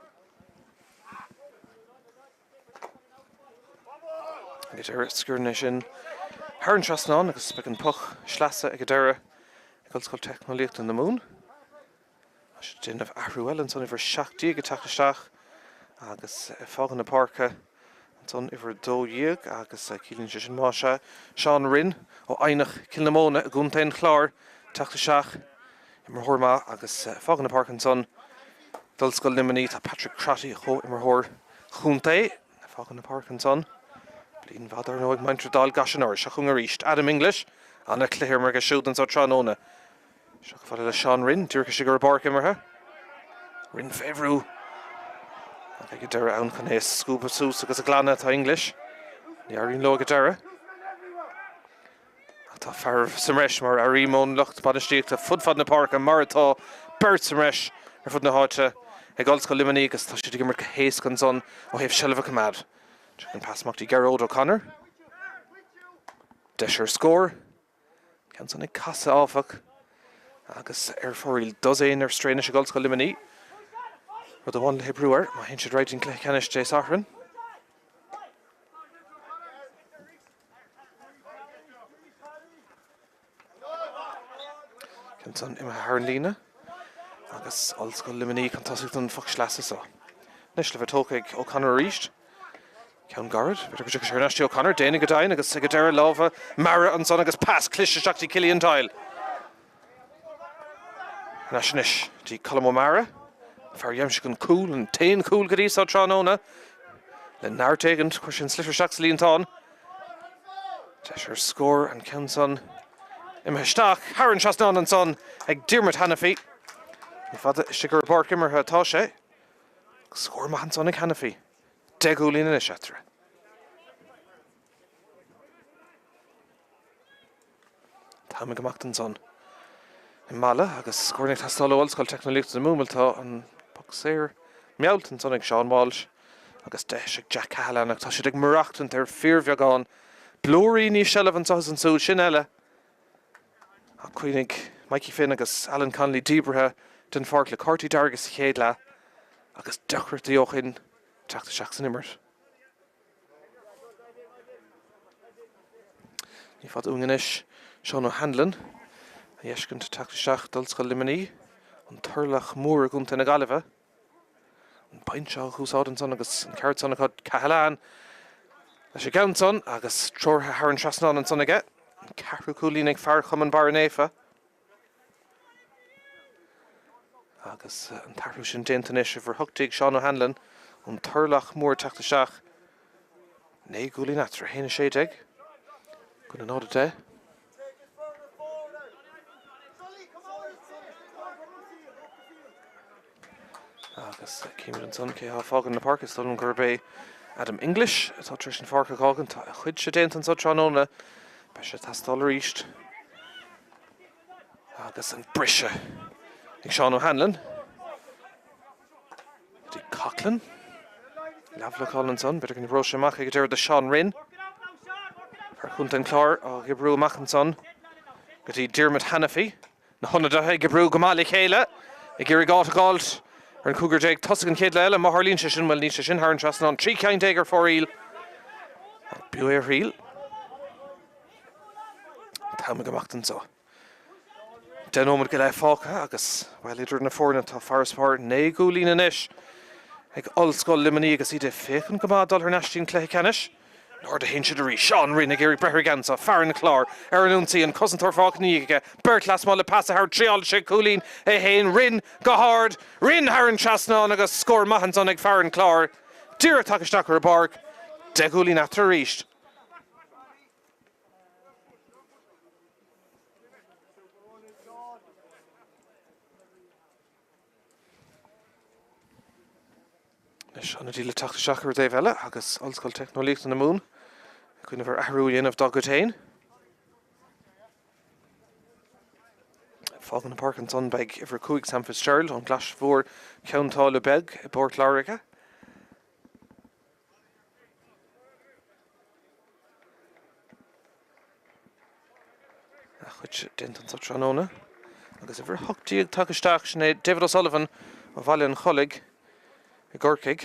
Ag an deireadh, sciorrann é sin thar an trasnán agus beidh an poc sleasa ag an deireadh ag Ollscoil Teicneolaíochta na Mumhan. Tá siad ag déanamh athrú eile ansan, uimhir 17 ag teacht isteach agus ag fágáil na páirce ansan uimhir 12 agus ciallaíonn sé sin más ea Seán Rinn ó Eidhneach Cill na Móna i gContae an Chláir teacht isteach, imreoir maith agus ag fágáil na páirce ansan d'Ollscoil Luimnigh tá Patrick Crotty, a chomhimreoir chontae, ag fágáil na páirce ansan. Bliain mhaith dar ndóigh ag muintir Dál gCais anuraidh. Seo chugainn arís Adam English, ana-chluiche imeartha aige siúd anso tráthnóna. Seo chomh fada le Seán Rinn, díreach istigh ar an bpáirc imeartha. Rinn fé bhrú. Ach ag an deireadh ann chun é a scuabadh suas agus a ghlanadh atá English. Ní éiríonn leo ag an deireadh. Ach tá fear sa mbreis mar a airím ón lucht bainistíochta fud fad na páirce mar atá beirt sa mbreis ar fud na háite ag Ollscoil Luimnigh agus tá siad ag imirt go héasca ansan ó thaobh seilbh a choimeád. Seo an pas amach dtí Gearóid O'Connor. Deis ar scór. Ceann san ag casadh, áfach, agus ar fóraoil dosaen ar strae anois ag Ollscoil Luimnigh. Rud amháin le hoibriú air má théann siad ar aghaidh dtí an cluiche ceannais Dé Sathairn. Ceann san imithe thar an líne agus Ollscoil Luimnigh chun tosaigh don phoc sleasa seo. Anois le bheith tógtha ag O'Connor arís. Ceann gairid, b'fhéidir go dtiocfaidh sé thar n-ais dtí O'Connor, déanann go deimhin agus ag an deireadh lámha meara ansan agus pas cliste isteach dtí Cillian Doyle. Thar n-ais anois dtí Colm O'Meara, an fear a d'aimsigh an cúl, an t-aon chúl go dtí seo tráthnóna. Le neart éigint, chuir sé an sliotar isteach sa líontán. Deis ar scór an ceann san imithe isteach thar an trasnán ansan ag Diarmuid Hanniffy. Ní fada istigh ar an bpáirc imeartha atá sé. Scór maith ansan ag Hanniffy. 10 gcúilín anois eatarthu. T-am ag imeacht ansan i Mala agus scór ag teastáil ó Ollscoil Teicneolaíochta na Mumhan. Tá an poc saor meallta ansan ag Seán Walsh agus deis ag Jack Cahalane ach tá siad ag maireachtaint ar fíorbheagán. Blúiríní seilbh anseo is ansúd, sin eile. Ach cuimhnigh, Mikey Finn agus Alan Connolly díbrithe den pháirc le cártaí dearga sa chéad leath agus deacrachtaí ó shin teacht isteach san imirt. Ní fada uainn anois Seán O'Hanlon a fheiscint teacht isteach d'Ollscoil Luimnigh, an Turlach Mór i gContae na Gaillimhe. An binse á úsáid ansan agus an ceart san acu. Cahalane leis an gceann san agus treoraithe thar an trasnán ansan aige. An ceathrú cúilín ag fear Chumann Barra Naofa. Agus an t-athrú sin déanta anois, uimhir 18 Seán O'Hanlon ón Turlach Mór ag teacht isteach. 9 gcúilín eatarthu, 1 16 go 0 10. Agus címid ansan cé atá ag fágáil na páirce. Is dóigh liom gurb é Adam English atá tar éis an pháirc a dh'fhágaint. Tá a chuidse déanta anso tráthnóna. Beidh sé ag teastáil arís. Agus an briseadh ag Seán O'Hanlon. Dtí Coughlan. Leathbhlocáil ansan. B'fhéidir go n-oibreoidh sé amach ag an deireadh do Seán Rinn. Fear Chontae an Chláir á dh'oibriú amach ansan go dtí Diarmuid Hanniffy. Na hionadaithe ag oibriú go maith le chéile, ag iarraidh áit a dh'fháilt ar an gcúigear tosaigh an chéad lá eile. Má tharlaíonn sé sin, bhuel, níl sé sin thar an trasnán. 13 ceann ar fóraoil. Ach b'fhiú é a thriail. An t-am ag imeacht anseo. 10 nóiméad go leith fágtha agus, bhuel, idir na foirne tá farasbarr 9 gcúilín anois ag Ollscoil Luimnigh agus iad ag féachaint go maith dul thar n-ais dtí an cluiche ceannais. In airde a théann siad arís. Seán Rynne ag iarraidh breith ar an gceann seo. Fear an Chláir ar an ionsaí, an cosantóir fágtha ina dhiaidh aige. Beirt lasmuigh le pas a thabhairt. Triálfaidh sé cúilín é féin. Rynne go hard. Rynne thar an trasnán agus scór maith ansan ag fear an Chláir. Díreach tagtha isteach ar an bpáirc. 10 gcúilín eatarthu arís. Anois ionadaí le teacht isteach ar an dtaobh eile agus Ollscoil Teicneolaíochta na Mumhan ag cuimhneamh ar athrú a dhéanamh dá gcuid féin. Ag fágáil na páirce ansan beidh uimhir 5 Sam Fitzgerald ón gClais Mhór Ceann tSáile Beag i bPort Láirge. A chuid déanta anso tráthnóna agus uimhir 18 tagtha isteach, sin é David O'Sullivan ó Bhaile an Chollaigh i gCorcaigh.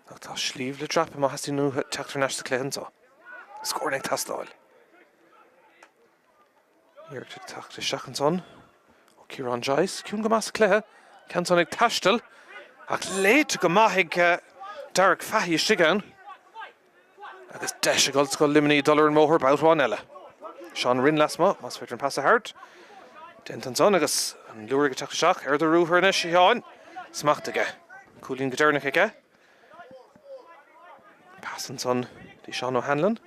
Ach tá sliabh le dreapadh má theastaíonn uathu teacht thar n-ais sa chluiche anso. Scóranna ag teastáil. Iarracht ag teacht isteach ansan ó Ciarán Joyce. Ciúin go maith sa chluiche. Ceann san ag taisteal ach léite go maith ag Derek Fahy istigh ann. Agus deis ag Ollscoil Luimnigh dul ar an mbóthar babhta amháin eile. Seán Rynne lasmuigh, más féidir an pas a thabhairt. Déanta ansan agus an liúr ag teacht isteach ar do ruathar anois, a Sheáin. Smacht aige. Cúilín go deireanach aige. Pas ansan dtí Seán O'Hanlon.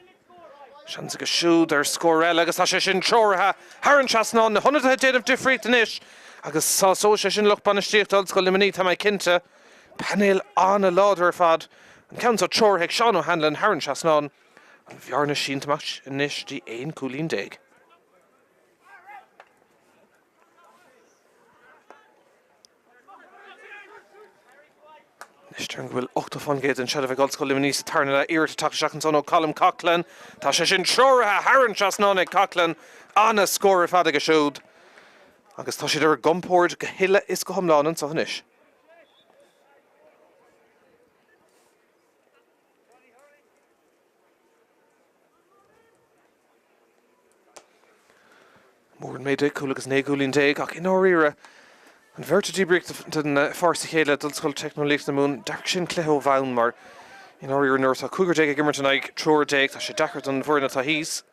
Seans aige siúd ar scór eile agus tá sé sin treoraithe thar an trasnán. Na hionadaithe ag déanamh difríocht anois agus sásóidh sé sin lucht bainistíochta Ollscoil Luimnigh, tá mé cinnte. Painéal an-láidir ar fad. An ceann seo treoraithe ag Seán O'Hanlon thar an trasnán. An bhearna sínte amach anois dtí 11 cúilín. Anois déarfainn go bhfuil 80% den tseilbh ag Ollscoil Luimnigh sa tarna leath. Iarracht ag teacht isteach ansan ó Colm Coughlan. Tá sé sin treoraithe thar an trasnán ag Coughlan. Ana-scór ar fad aige siúd. Agus tá siad ar a gcompord go huile is go hiomlán anso anois. Mór an méid é, cúl agus 19 gcúilín, ach i ndáiríre, an bheirt a díbríodh den pháirc sa chéad leath d'Ollscoil Teicneolaíochta na Mumhan, d'athraigh sin cluiche ó bhonn mar i ndáiríre nuair atá cúigear ag imirt in aghaidh triúr déag, tá sé deacair don bhfoireann atá thíos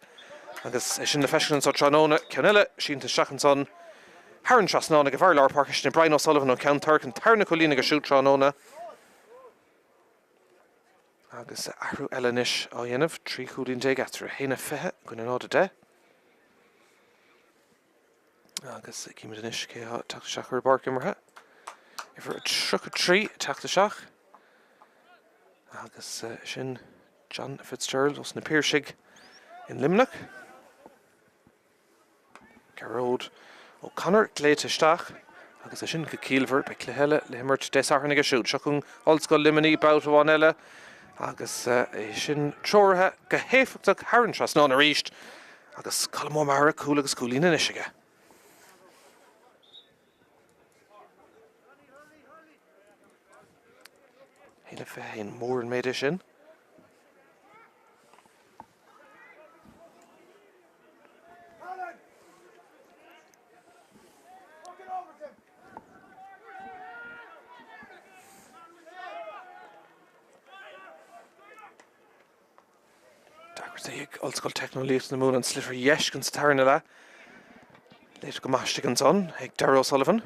agus é sin le feiscint anso tráthnóna. Ceann eile sínte isteach ansan thar an trasnán ag an bhfear lár páirce, sin é Brian O'Sullivan ó Cheann Toirc, an tarna cúilín aige siúd tráthnóna. Agus athrú eile anois á dhéanamh, 13 chúilín eatarthu, 1-20 i gcoinne 0-10. Agus címid anois cé atá ag teacht isteach ar an bpáirc imeartha. Uimhir 33 ag teacht isteach. Agus sin John Fitzgerald ós na Piarsaigh in Luimneach. Gearóid O'Connor glaoite isteach agus é sin go ciallmhar. Beidh cluiche eile le himirt Dé Sathairn aige siúd. Seo chugainn Ollscoil Luimnigh babhta amháin eile agus é sin treoraithe go héifeachtach thar an trasnán arís agus Colm O'Meara cúl agus cúilín anois aige. 1-21 mór an méid é sin. Deacrachtaí ag Ollscoil Teicneolaíochta na Mumhan an sliotar a fheiscint sa tarna leath. Léite go maith istigh ansan ag Darragh O'Sullivan.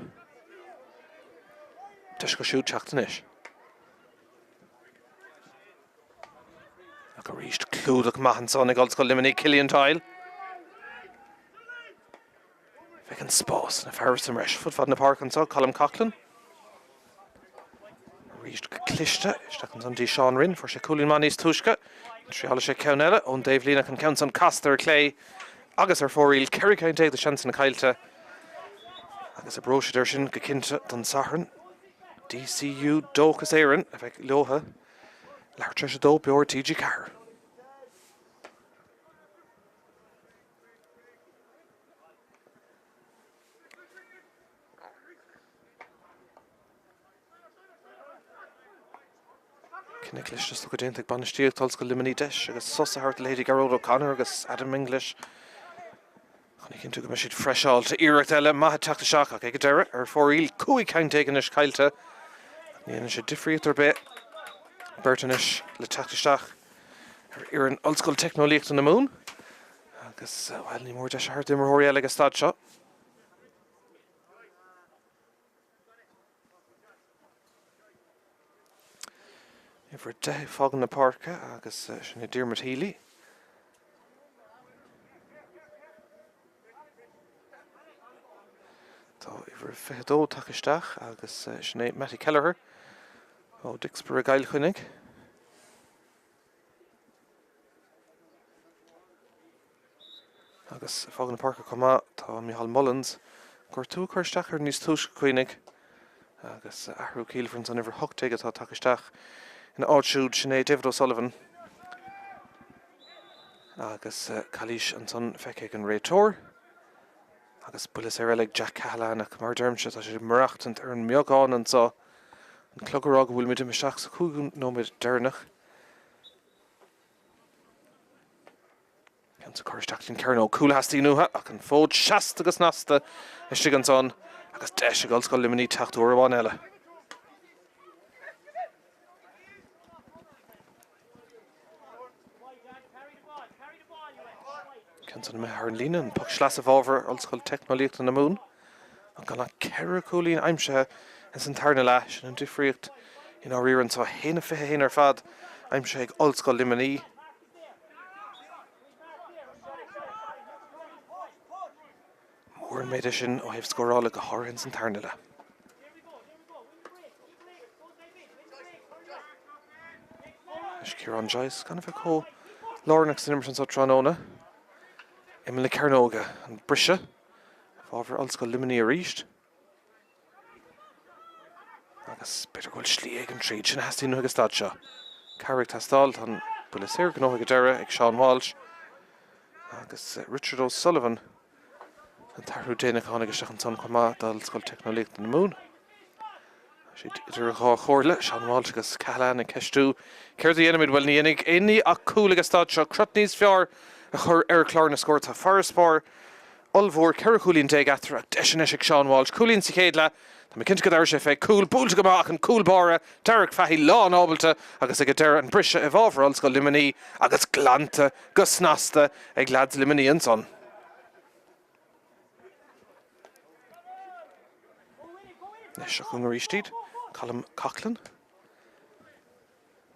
Deis acu siúd teacht anois. Ach arís clúdach maith ansan ag Ollscoil Luimnigh, Cillian Doyle. Bheadh an spás na fear sa mbreis fud fad na páirce anso, Colm Coughlan. Arís go cliste isteach ansan dtí Seán Rynne, fuair sé cúilín maith níos túisce. Triálfaidh sé ceann eile ón dtaobhlíne ach an ceann san casta ar clé agus ar fóraoil. 14 ceann de sheansanna caillte agus oibreoidh siad air sin go cinnte don Satharn. DCU Dóchas Éireann a bheidh leotha. Leathuair tar éis a dó beo ar TG4. Cinneadh cliste is dócha déanta ag bainistíocht Ollscoil Luimnigh deis agus sos a thabhairt do leithéidí Gearóid O'Connor agus Adam English. Chun a chinntiú go mbeidh siad freiseáilte. Iarracht eile maith ag teacht isteach ach ag an deireadh ar fóraoil. 15 ceann anois caillte. Ní dhéanann sé difríocht ar bith. Beirt anois le teacht isteach ar fhoireann Ollscoil Teicneolaíochta na Mumhan agus, bhuel, ní mór deis a thabhairt d'imreoirí eile ag an staid seo. Uimhir 10 ag fágaint na páirce agus sin é Diarmuid Healy. Tá uimhir 22 tagtha isteach agus sin é Mattie Kelleher ó Dicksboro i gCill Chainnigh. Agus ag fágaint na páirce chomh maith tá Micheál Mullins. Gortú ag cur isteach air níos túisce, cuimhnigh. Agus athrú ciallmhar ansan, uimhir 18 atá tagtha isteach ina áit siúd, sin é David O'Sullivan. Agus calaois ansan feicthe ag an réiteoir. Agus buille saor eile ag Jack Cahalane ach mar a deirimse tá sé ag maireachtaint ar an mbeagán anso. An clog ag rá go bhfuilimid imithe isteach sa chúigiú nóiméad deireanach. Ceann san curtha isteach den chearnóg. Cúl a theastaíonn uathu ach an fód seasta go snasta istigh ansan agus deis ag Ollscoil Luimnigh teacht uair amháin eile. Ceann san imithe thar an líne, an poc sleasa i bhfabhar Ollscoil Teicneolaíochta na Mumhan. Ach gan ach 4 chúilín aimsithe ins an tarna leath, sin an difríocht i ndáiríre anseo. 1-21 ar fad aimsithe ag Ollscoil Luimnigh. Mór an méid é sin ó thaobh scórála, go háirithe ins an tarna leath. Anois Ciarán Joyce gan a bheith chomh lárnach san imirt anseo tráthnóna. Imeall na cearnóige, an briseadh i bhfabhar Ollscoil Luimnigh arís. Agus b'fhéidir go bhfuil slí éigin tríd. Sin a theastaíonn uathu ag an staid seo. Cabhair ag teastáil. Tá an buille saor gnóthaithe ag an deireadh ag Seán Walsh agus Richard O'Sullivan. An t-athrú déanach a tháinig isteach ansan chomh maith d'Ollscoil Teicneolaíochta na Mumhan. Tá siad idir dhá chomhairle, Seán Walsh agus Cahalane ag ceistiú céard a dhéanfaimid? Bhuel, ní dhéanfaidh aon ní ach cúl ag an staid seo, crot níos fearr a chur ar chlár na scór. Tá farasbarr ollmhór, 14 chúilín eatarthu ach deis anois ag Seán Walsh. Cúilín sa chéad leath, tá mé cinnte go dtabharfaidh sé fé. Cúl buailte go maith ach an cúl báire, Derek Fahy, lán ábalta agus ag an deireadh an briseadh i bhfabhar Ollscoil Luimnigh agus glanta go snasta ag leaids Luimnigh ansan. Anois seo chugainn arís iad, Colm Coughlan.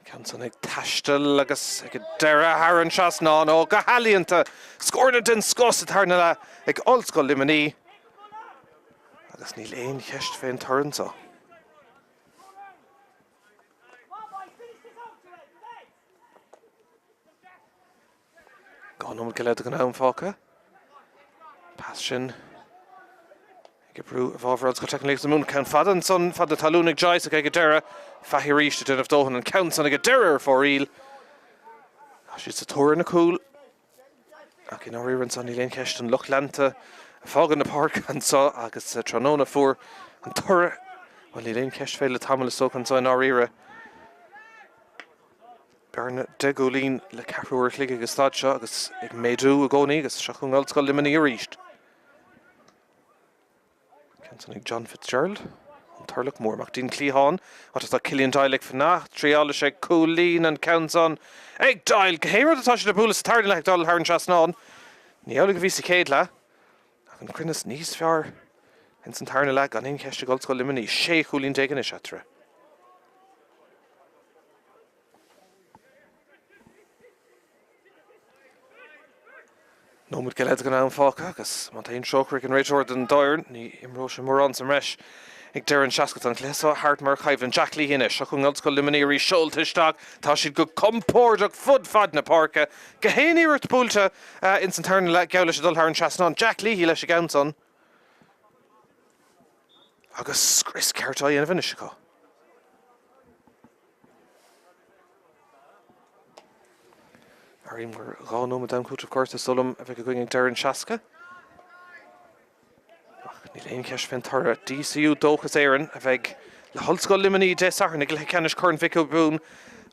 Ceann san ag taisteal agus ag an deireadh thar an trasnán. Ó, go healaíonta! Scóranna den scoth sa tarna leath ag Ollscoil Luimnigh agus níl aon cheist fén toradh anseo. 2 nóiméad go leith den am fágtha. Pas sin ag oibriú i bhfabhar Ollscoil Teicneolaíochta na Mumhan. Ceann fada ansan, fad na talún ag Joyce ach ag an deireadh, Fahy arís ag déanamh dóthain. An ceann san ag an deireadh ar fóraoil. Tá siad sa tóir ar na cúil. Ach i ndáiríre ansan níl aon cheist an lucht leanta ag fágáil na páirce anso agus tráthnóna fuar an toradh, bhuel níl aon cheist fé le tamall is dócha anso i ndáiríre. Bearna 10 gcúilín le ceathrú uair a chloig ag an staid seo agus ag méadú i gcónaí agus seo chugainn Ollscoil Luimnigh arís. Ceann san ag John Fitzgerald, an Turlach Mór amach dtí'n cliathán, áit atá Cillian Doyle ag fanacht, triálfaidh sé cúilín an ceann san ag Doyle. Gach aon rud atá siad ag bualadh sa tarna leath ag dul thar an trasnán. Ní amhlaidh a bhí sa chéad leath, ach an cruinneas níos fearr ins an tarna leath gan aon cheist ag Ollscoil Luimnigh. 16 chúilín anois eatarthu. Nóiméad go leith den am fágtha agus má tá aon trócaire ag an réiteoir don dá fhoireann, ní imreoidh sé mórán sa mbreis ag deireadh an 60. Tá an cluiche seo thart mar choimhlint. Jack Leahy anois. Seo chugainn Ollscoil Luimnigh arís seolta isteach. Tá siad go compordach fud fad na páirce. Gach aon iarracht buailte ins an tarna leath geall leis ag dul thar an trasnán. Jack Leahy leis an gceann san. Agus scrios ceart á dhéanamh anois acu. Airím gur 2 nóiméad d'am cúitimh gorta is dóigh liom a bheidh againn ag deireadh an 60. Ach níl aon cheist fén toradh. DCU Dóchas Éireann a bheidh le hOllscoil Luimnigh Dé Sathairn i gcluiche ceannais Chorn Mhic Giobúin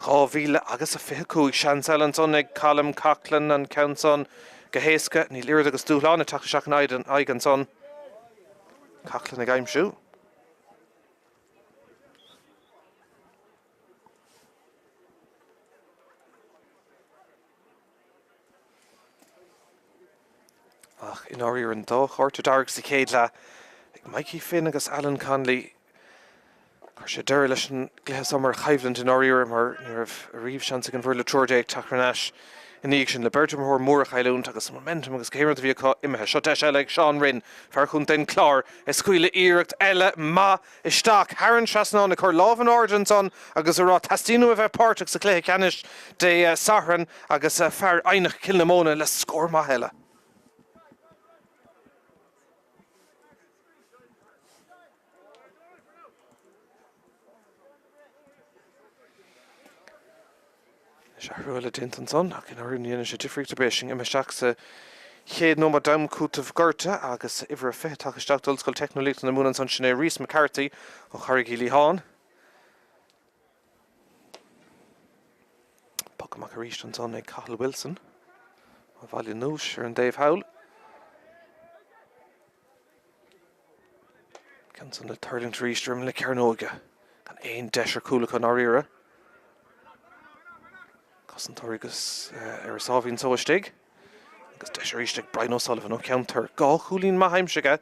2025. Seans eile ansan ag Colm Coughlan an ceann san go héasca. Níl oiread agus dúshlán ag teacht isteach ina aghaidh ansan. Coughlan ag aimsiú. Ach i ndáiríre an dá chárta dearg sa chéad leath ag Mikey Finn agus Alan Connolly, chuir sé deireadh leis an gcluiche seo mar choimhlint i ndáiríre mar ní raibh ariamh seans ag an bhfoireann le 13 teacht thar n-ais ina dhiaidh sin le beirt imreoir mór a chailliúint agus an momentum agus cé rud a bhí acu imithe. Seo deis eile ag Seán Rynne, fear chontae an Chláir, ag scaoileadh iarracht eile maith isteach thar an trasnán, ag cur lámh in airde ansan agus ag rá teastaíonn uaim a bheith páirteach sa chluiche ceannais Dé Sathairn agus fear Eidhneach Cill na Móna le scór maith eile. Anois athrú eile déanta ansan ach i ndáiríre ní dhéanann sé difríocht ar bith. Sinn imithe isteach sa chéad nóiméad d'am cúitimh gorta agus uimhir a 20 tagtha isteach d'Ollscoil Teicneolaíochta na Mumhan ansan, sin é Rhys McCarthy ó Charraig Uí Liatháin. Poc amach arís ansan ag Cathal Wilson ó Bhaile an Núis ar an dtaobh thall. Ceann san ag tuirlingt arís ar imeall na cearnóige. Gan aon deis ar chúl acu i ndáiríre. Cosantóirí agus ar a sáimhín só istigh. Agus deis arís ag Brian O'Sullivan ó Cheann Toirc. 2 chúilín maith aimsithe aige.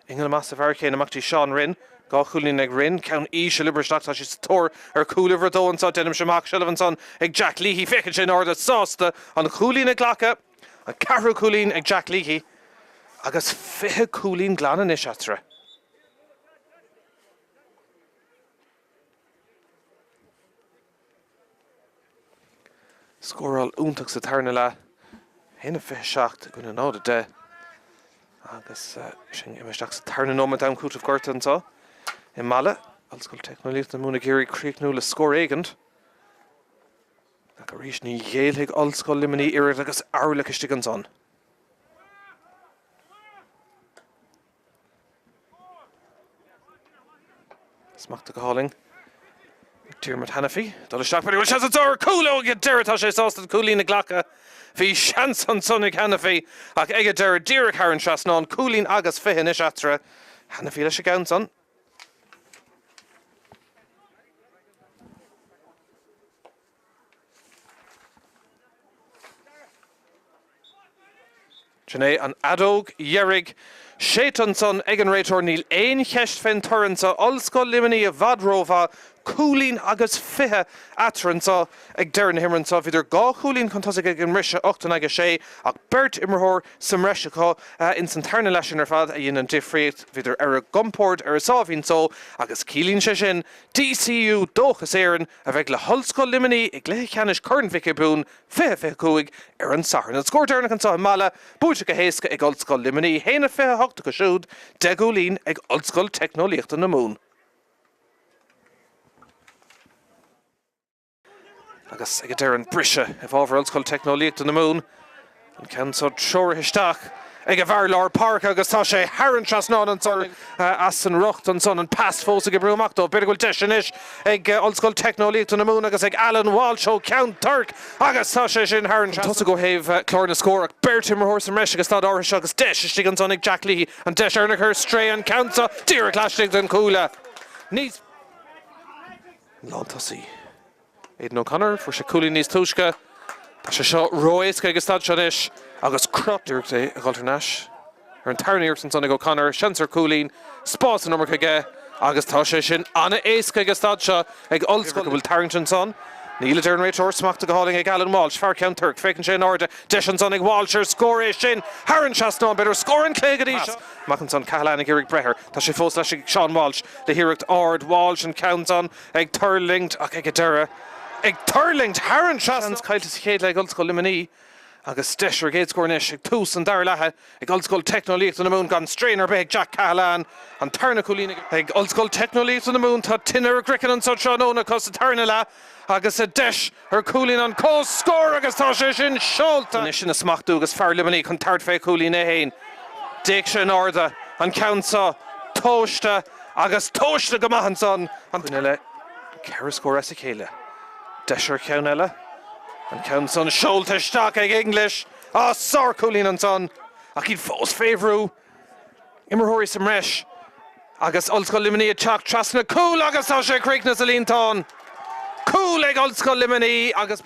Ingle amach sa bhfear chéanna amach dtí Seán Rynne. 2 chúilín ag Rynne. Ceann íseal oibrithe isteach. Tá siad sa tóir ar chúl uimhir a dó anseo. Déanaimse amach. Seilbh ansan ag Jack Leahy. Féachann sé in airde sásta an chúilín a ghlacadh. An ceathrú cúilín ag Jack Leahy agus 20 cúilín glan anois eatarthu. Scóráil iontach sa tarna leath, 1-27 i gcoinne 0-10 agus sinn imithe isteach sa tarna nóiméad d'am cúitimh gorta anseo i Mala. Ollscoil Teicneolaíochta na Mumhan ag iarraidh críochnú le scór éigint. Ach arís ní ghéillfidh Ollscoil Luimnigh oiread agus earlach istigh ansan. Smachtaithe go hálainn ag Diarmuid Hanniffy. Dul isteach, b'fhéidir go bhfuil seans anso ar chúl ag an deireadh tá sé sásta an cúilín a ghlacadh. Bhí seans ansan ag Hanniffy ach ag an deireadh díreach thar an trasnán. Cúilín agus 20 anois eatarthu. Hanniffy leis an gceann san. Sin é an fheadóg dheiridh séidte ansan ag an réiteoir. Níl aon cheist fén toradh anso. Ollscoil Luimnigh i bhfad rómhaith. Cúilín agus 20 eatarthu anso ag deireadh na himeartha anso. Bhíodar dhá chúilín chun tosaigh ag an mbriseadh, 8 in aghaidh 6, ach beirt imreoir sa mbreis acu ins an tarna leath sin ar fad a dhein an difríocht. Bhíodar ar a gcompord ar a sáimhín só agus ciallaíonn sé sin DCU Dóchas Éireann a bheidh le hOllscoil Luimnigh i gcluiche ceannais Chorn Mhic Giobúin 2025 ar an Satharn. An scór deireanach anseo i Mala, buaite go héasca ag Ollscoil Luimnigh, 1-28 acu siúd, 10 gcúilín ag Ollscoil Teicneolaíochta na Mumhan. Agus ag an deireadh an briseadh i bhfabhar Ollscoil Teicneolaíochta na Mumhan. An ceann seo treoraithe isteach ag an bhfear lár páirce agus tá sé thar an trasnán ansan as an riocht ansan. An pas fós ag oibriú amach dóibh. B'fhéidir go bhfuil deis anois ag Ollscoil Teicneolaíochta na Mumhan agus ag Alan Walsh ó Cheann Toirc agus tá sé sin thar an trasnán. Tosaigh ó thaobh chlár na scór ach beirt imreoir sa mbreis ag an staid áirithe seo agus deis istigh ansan ag Jack Leahy. An deis ar ar strae an ceann seo díreach laistigh den chuaille. Níos. Lántosaí. Aidan O'Connor, fuair sé cúilín níos túisce. Tá sé seo ró-éasca ag an staid seo anois agus crot. Iarracht é a dhul thar n-ais ar an tarna iarracht ansan ag O'Connor. Seans ar chúilín, spás an iomarca aige agus tá sé sin an-éasca ag an staid seo ag Ollscoil. Go bhfuil tarraingt ansan. Níl, a deir an réiteoir. Smachtaithe go hálainn ag Alan Walsh, fear Cheann Toirc. Féachann sé in airde. Deis ansan ag Walsh ar scór é sin thar an trasnán. B'fhéidir scór an chluiche go dtí seo. Amach ansan, Cahalane ag iarraidh breith air. Tá sé fós leis ag Seán Walsh le hiarracht ard. Walsh an ceann san. Ag tuirlingt ach ag an deireadh ag tuirlingt thar an trasnán. Seans caillte sa chéad leath ag Ollscoil Luimnigh agus deis ar a gcéad scór anois ag tús an dara leatha ag Ollscoil Teicneolaíochta na Mumhan gan straon ar bith ag Jack Cahalane. An tarna cúilín ag Ollscoil Teicneolaíochta na Mumhan. Tá tine ar a gcraiceann anso tráthnóna acu sa tarna leath agus a deis ar chúilín an comhscór agus tá sé sin seolta. Anois ina smachtú agus fear Luimnigh chun tabhairt fé chúilín é fhéin. D'fhéach sé in airde an ceann seo tomhaiste agus tomhaiste go maith ansan. An duine le ceithre scór as a chéile. Deis ar cheann eile. An ceann san seolta isteach ag English. Á, sárchúilín ansan ach iad fós fé bhrú. Imreoirí sa mbreis agus Ollscoil Luimnigh ag teacht trasna. Cúl agus tá sé críochnaithe sa líontán. Cúl ag Ollscoil Luimnigh agus.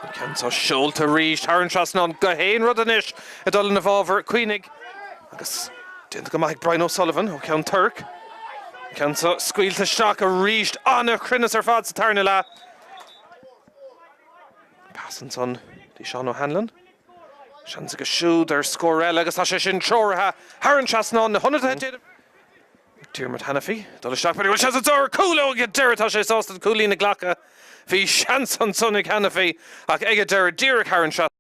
An ceann seo seolta arís thar an trasnán gach aon rud anois ag dul ina bhfabhar. Cuimhnigh agus déanta go maith ag Brian O'Sullivan ó Cheann Toirc. An ceann seo scaoilte isteach arís. An-chruinneas ar fad sa tarna leath. Pas ansan dtí Seán O'Hanlon. Seans aige siúd ar scór eile agus tá sé sin treoraithe thar an trasnán. Na hionadaithe ag déanamh. Diarmuid Hanniffy dul isteach, b'fhéidir go bhfuil seans anso ar chúl ó ag an deireadh tá sé sásta an cúilín a ghlacadh. Bhí seans ansan ag Hanniffy ach ag an deireadh díreach thar an trasnán.